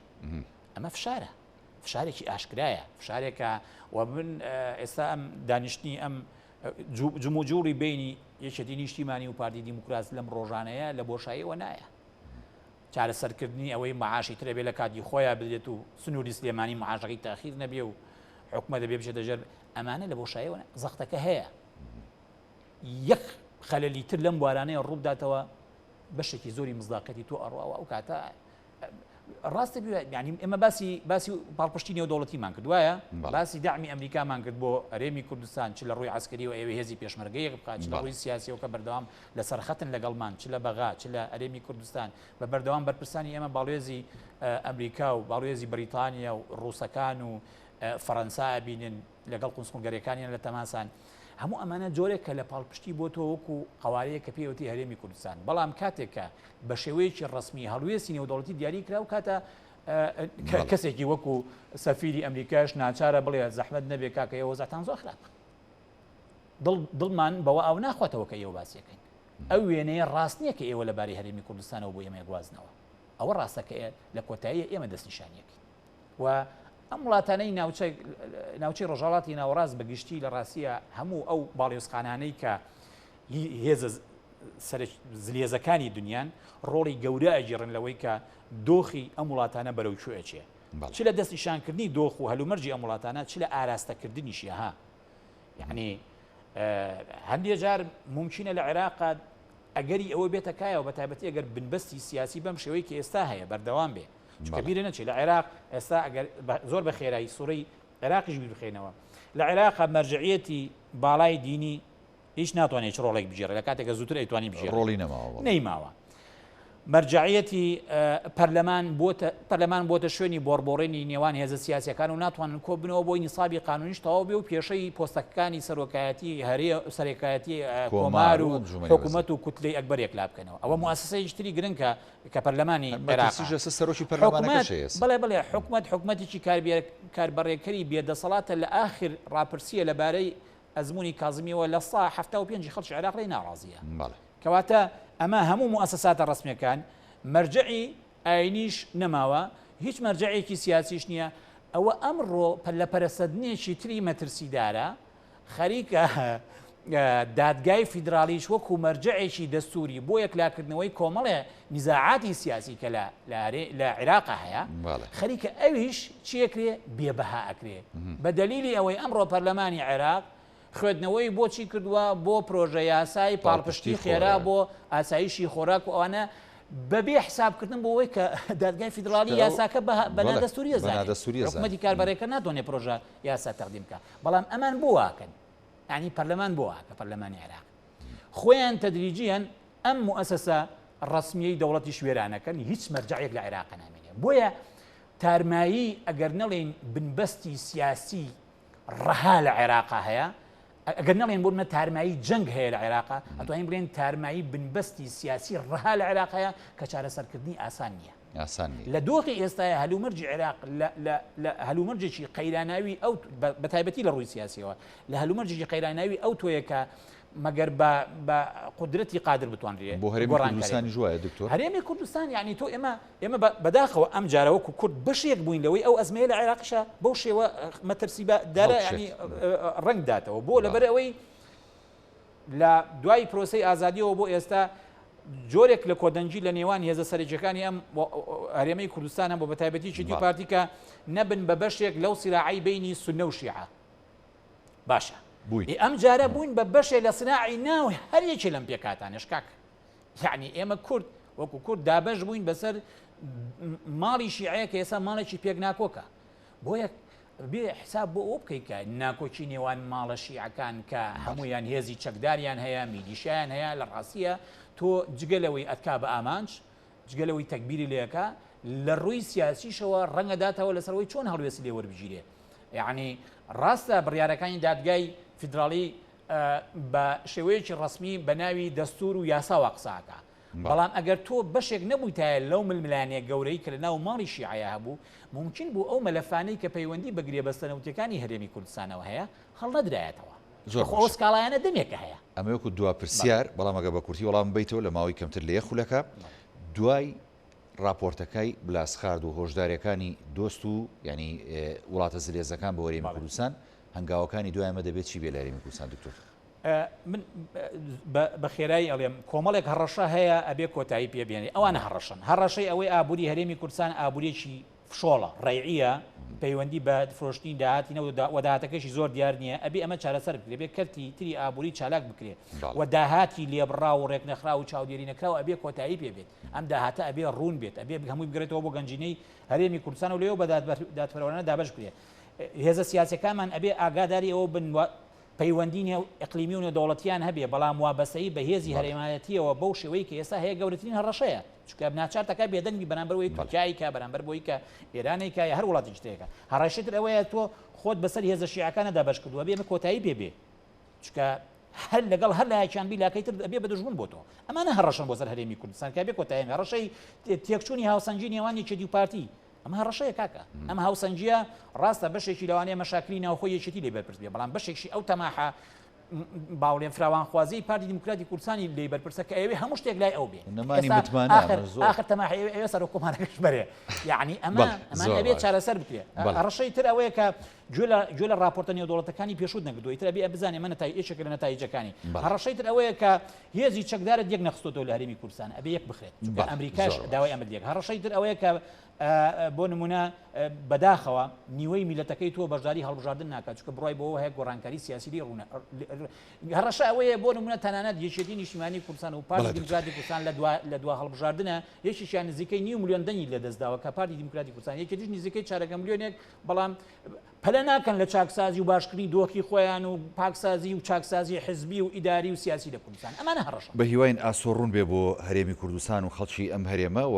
ئەمە فشارە فشارێکی ئاشکرایە فشارێکە و من ئێستا ئەم دانیشتنی ئەم جموجوڵی بینی یەکێتی نیشتیمانی و پارتی دیموکرات لەم ڕۆژانەیە لە بۆشاییەوە نایە چارەسەرکردنی ئەوەی معاشی تر ئەبێ لە کاتی خۆیا بدرێت و سنووری سلێمانی معاشەکەی تاخیر نەبێ و حکومەت دەبێ بچێتە ژێر ئەمانە لە بۆشایەوە زەختەکە هەیە یەک خەلەلی تر لەم بوارانەیە ڕووبداتەوە بەشێکی زۆری مزداقەتی تۆ ئەڕواوە ئەو کاتە ڕاستە ینی ئێمە باسی باسی پاڵپشتی نێودەوڵەتیمان کرد وایە باسی دامی ئەمریکامان کرد بۆ هەرێمی کوردستان چ لە ڕووی عسکری و ئەوێ هێزی پێشمەرگەیەک بخات چ لە ڕووی سیاسیەوە کە بەردەوام لەسەر خەتن لەگەڵمان چ لە بەغا چ لە هەرێمی کوردستان بە بەردەوام بەرپرسانی ئێمە باڵوێزی ئەمریکا و باڵوێزی بەریتانیا و ڕووسەکان و فەرەنسا ئەبینن لەگەڵ قونسوڵگەریەکانیان لە تەماسان هەموو ئەمانە جۆرێک کە لە پاڵپشتی بۆ تۆ وەکو قەوارەیە کە پێوتی هەرێمی کوردستان بەڵام کاتێک کە بە شێوەیەکی ڕسمی هەڵوێستی نێودەوڵەتی دیاری کرا و کاتە کەسێکی وەکو سەفیری ئەمریکاش ناچارە بڵێ زەحمەت نەبێ کاکە ئێوە وەزعتان زۆر خراپە دڵ دڵمان بەوە ئاو ناخواتەوە کە ئێوە باسیەکەین ئەو وێنەیە ڕاست نییە کە ئێوە لەبارەی هەرێمی کوردستانەوە بۆ ئێمە گوازنەوە ئەوە ڕاستە کە لە کۆتاییە ئێمە دەستنیشانیەکەین و ئەم وڵاتانەی ناوچە ناوچەی ڕۆژهەڵاتی ناوەڕاست بە گشتی لە ڕاستیە هەموو ئەو باڵیۆزخانانەی کە هێزە زلهێزەکانی دنیان ڕۆڵی گەورە ئەگێڕن لەوەی کە دۆخی ئەم وڵاتانە بەرەو کوێ ئەچێ چ لە دەستنیشانکردنی دۆخ و هەلومەرجی ئەم وڵاتانە چ لە ئاراستەکردنیشی ها یعنی هەندێ جار ممکنە لە عێراق ئەگەری ئەوە بێتە کایەوە بە تایبەتی ئەگەر بنبەستی سیاسی بەم شێوەی کە ئێستا هەیە بەردەوام بێ چونکە بیرە نەچێت لە عێراق ئێستا ئەگەر زۆر بە خێرایی سوڕی عێراقیش بیر بخەینەوە لە عێراق مەرجعیەتی باڵای دینی هیچ ناتوانێت هیچ ڕۆڵێک بگێڕێت لە کاتێک کە زووتر ئەیتوانی بگێڕێت ڕۆڵی نەماوە نەیماوە. مەرجەعیەتی پەرلەمان بۆتە پەرلەمان بۆتە شوێنی بۆڕبۆڕینی نێوان هێزە سیاسیەکان و ناتوانن کۆببنەوە بۆی نیسابی قانونیش تەواو بێ و کێشەی پۆستەکانی سەرۆکایەتی هەرێ سەرەکایەتی کۆمار و حکوومەت و کوتلەی ئەکبەر یەکلا بکەنەوە. ئەوە موئەسەسەیەکی تری گرنگە کە پەرلەمانی عێراقە. سەرۆکی پەرلەمانەکەش هەیە. بەڵێ بەڵێ حکومەت حکومەتێکی کاربەڕێکەری بێدەسەڵاتە لە ئاخر ڕاپرسیە لەبارەی ئەزموونی کازمیەوە لە سا 75 خەڵکی عێراق لێی ناڕازیە. کەواتە ئەمە هەموو موئەسەساتە ڕەسمیەکان، مەرجەعی ئاینیش نەماوە، هیچ مەرجەعێکی سیاسیش نییە، ئەوە ئەمڕۆ لە پەرەسەندنێکی تری مەترسیدارە، خەریکە دادگای فیدراڵیش وەکو مەرجەعێکی دەستوری بۆ یەکلاکردنەوەی کۆمەڵێ نیزاعاتی سیاسی کە لە عێراقا هەیە، خەریکە ئەویش چیەکرێ بێبەها ئەکرێ بە دەلیلی ئەوەی ئەمڕۆ پەرلەمانی عێراق خوێندنەوەی بۆ چی کردووە بۆ پرۆژە یاسای پاڵپشتی خێرا بۆ ئاسایشی خۆراک و ئەوانە بەبێ حسابکردن بۆ ئەوەی کە دادگای فیدراڵی یاساکە بە نادەستوری ئەزانێت. حکومەتی کاربەڕێکەر ناتوانێت پرۆژە یاسا تەقدیم بکات. بەڵام ئەمان بۆ واکەن؟ یعنی پەرلەمان بۆ واکە؟ پەرلەمانی عێراق خۆیان تەدریجیان ئەم موئەسەسە ڕەسمیەی دەوڵەتیش وێرانەکەن، هیچ مەرجەعێک لە عێراق نامێنێ. بۆیە تارمایی ئەگەر نەڵێین بنبەستی سیاسی ڕەها لە عێراقا هەیە، ئەگەر نەڵێن بۆ نمونە تارمایی جەنگ هەیە لە عێراقا، ئەتوانین بڵێن تارمایی بنبەستی سیاسی ڕەها لە عێراق هەیە کە چارەسەرکردنی ئاسان نییە. ئاسان نییە. لە دۆخی ئێستایا هەلومەرجی عێراق لە لە لە هەلومەرجێکی قەیراناوی ئەو بە تایبەتی لە ڕووی سیاسیەوە لە هەلومەرجێکی قەیراناوی ئەو تۆیە کە مەگەر بە بە قودرەتی قادر بتوانرێ بۆ هەرێمی گۆڕانکاری کوردستانیش وایە دکتۆر؟ هەرێمی کوردستان یعنی تۆ ئێمە ئێمە بەداخەوە ئەم جارە وەکو کورد بەشێک بووین لەوەی ئەو ئەزمەیە لە عێراقیشا بەو شێوە مەترسی دارە ینی ڕەنگ داتەوە بۆ لەبەر ئەوەی لە دوای پرۆسی ئازادیەوە بۆ ئێستا جۆرێک لە کۆدەنگی لە نێوان هێزە سەرەکیەکانی ئەم هەرێمەی کوردستان هەبوو بە تایبەتی یەکێتی و پارتی کە نەبن بە بەشێک لەو سیراعی بینی سونە و شیعە باشە ئەم جارە بووین بە بەشێ لە سراعی ناو هەر یەکێ لەم پێکاتانش کاک یەعنی ئێمە کورد وەکو کورد دابەش بووین بەسەر ماڵی شیعەیە کە ئێستا ماڵێکی پێک ناکۆکە بۆیە بێ حساب بۆ ئەو بکەیت کە ناکۆکی نێوان ماڵە شیعەکان کە هەمویان هێزی چەکداریان هەیە میلیشیان هەیە لە ڕاستیە تۆ جگە لەوەی ئەتکا بە ئامانج جگە لەوەی تەکبیری لەکە لە ڕووی سیاسیشەوە ڕەنگە داتەوە لەسەرەوەی چۆن هەڵوێستی لێ وەربگیرێ یعنی ڕاستە بڕیارەکانی دادگای فیدراڵی بە شێوەیەکی ڕەسمی بە ناوی دەستوور و یاساوە قسە ئەکا. بەڵام ئەگەر تۆ بەشێک نەبوویتایە لەو ململانێ گەورەی کە لە ناو ماڵی شیعەیا هەبوو، مومکین بوو ئەو مەلەفانەی کە پەیوەندی بە گرێبەستە نەوتیەکانی هەرێمی کوردستانەوە هەیە، هەڵنەدرایەتەوە. زۆر خۆ ئەو باشە. سکاڵایانە دەمێکە هەیە. ئەمە وەکو دوا پرسیار، بەڵام ئەگەر بە کورتی وەڵامم بەیتەوە لە ماوەی کەمتر لە یەک خولەکا، دوای ڕاپۆرتەکای بلاسخارد و هۆشداریەکانی دۆست و یانی وڵاتە زلهێزەکان بۆ هەرێمی کوردستان، هەنگاوەکانی دوای ئەمە دەبێت چی بێت لە هەرێمی کوردستان دکتۆر؟ من بە خێرایی ئەڵێم کۆمەڵێک هەڕەشە هەیە ئەبێ کۆتایی پێ بێنێ ئەوانە هەڕەشەن هەڕەشەی ئەوەی ئابووری هەرێمی کوردستان ئابووریەکی فشۆڵە ڕێعیە پەیوەندی بە فرۆشتنی داهاتی نەوت و داهاتەکەشی زۆر دیار نییە ئەبێ ئەمە چارەسەر بکرێ بێ کەرتی تری ئابووری چالاک بکرێ و داهاتی لێبڕاو و ڕێکنەخراو و چاودێری نەکراو ئەبێ کۆتایی پێ بێت ئەم داهاتە ئەبێ ڕوون بێت ئەبێ هەمووی بگرێتەوە بۆ گەنجینەی هەرێمی کوردستان و لێو بە دادپەروەرانە دابەش بکرێ هێزە سیاسیەکانمان ئەبێ ئاگاداری ئەوە بن پەیوەندی نێو ئیقلیمی و نێودەوڵەتیان هەبێ، بەڵام وابەستەیی بە هێزی هەرێمایەتیەوە بەو شێوەی کە ئێستا هەیە گەورەترین هەڕەشەیە، چونکە ناچار دەکات بێدەنگ بی بەرامبەر ئەوەی تورکیا ئەیکا، بەرامبەر بەوەی کە ئێران ئەیکا یا هەر وڵاتێکی تر ئەیکا. هەڕەشەی تر ئەوەیە تۆ خۆت بەسەر هێزە شیعەکانە دابەش کردووە، ئەبێ ئەمە کۆتایی پێ بێ، چونکە هەر لەگەڵ هەر لایەکیان بی لاکەی تر ئەبێ بە دوژمن بۆ تۆ. ئەمانە هەڕەشەن بۆ سەر هەرێمی کوردستان کە ئەبێ کۆتایی هەبێ. هەڕەشەی تێکچوونی هاوسەنگی نێوان یەکێتی و پارتی، ئەمە هەڕەشەیە کاکە. ئەم هاوسەنگییە ڕاستە بەشێکی لەوانەیە مەشاکلی ناوخۆی یەکێتی لێی بەرپرس بێ، بەڵام بەشێکشی ئەو تەماحە باوڵێن فراوانخوازیی پارتی دیموکراتی کوردستانی لێی بەرپرسە کە ئەیەوێ هەموو شتێک لای ئەو بێ. نەمانی ئێستا متمانە ئاخر ئەمە زۆر. ئاخر تەماحی ئەوێ ئەوێ سەرۆک کۆمارەکەش بەرێ. یەعنی ئەمە بەڵێ ئەمانە زۆر ئەبێ باشە. چارەسەر بکرێ. بەڵێ. هەڕەشەی تر ئەوەیە کە گوێ لە گوێ لە ڕاپۆرتە نێودەوڵەتەکانی پێشووت نەگرتووە ئیتر ئەبێ بزانێ ئەمە نەتای یەکێکە لە نەتایجەکانی. بەڵێ. هەڕەشەی تر ئەوەیە کە هێزی چەکدارت یەک نەخستۆتەوە لە هەرێمی کوردستان ئەبێ یەک بخرێت چونکە بەڵێ ئەمریکاش زۆر داوای باشە. ئەمە لێک. هەڕەشەی تر ئەوەیە کە بۆ نمونە بەداخەوە نیوەی میلەتەکەی تۆ بەشداری هەڵبژاردن ناکات چونکە بڕای بۆ هەیە گۆڕانکاری سیاسی لێ ڕوونە هەڕەشە ئەوەیە بۆ نمونە تەنانەت یەکێتی نیشتیمانی کوردستان و پارتی دیموکراتی کوردستان لە دوا لە دوا هەڵبژاردنە یەکێکیان نزیکەی نیو ملیۆن دەنگی لەدەستداوە کە پارتی دیموکراتی کوردستان یەکێتیش نزیکەی چارەکە ملیۆنێک بەڵام پەلە ناکەن لە چاکسازی و باشکردنی دۆخی خۆیان و پاکسازی و چاکسازی حزبی و ئیداری و سیاسی لە کوردستان. ئەمانە هەڕەشەن. بە هیواین ئاسۆ ڕوون بێ بۆ هەرێمی کوردستان و خەڵکی ئەم هەرێمە و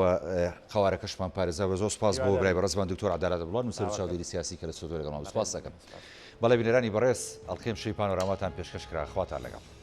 قەوارەکەشمان پارێزراو بێ. زۆر سوپاس بۆ برای بەڕێزمان دکتۆر عەدالەت عەبدوڵا نووسەر و چاودێری سیاسی کە لە ستۆدیۆ لەگەڵمان بوو. سوپاس دەکەم. بەڵێ بینەرانی بەڕێز ئەڵقەی ئەمشەوی پانۆراماتان پێشکەش کرا. خواتان لەگەڵ.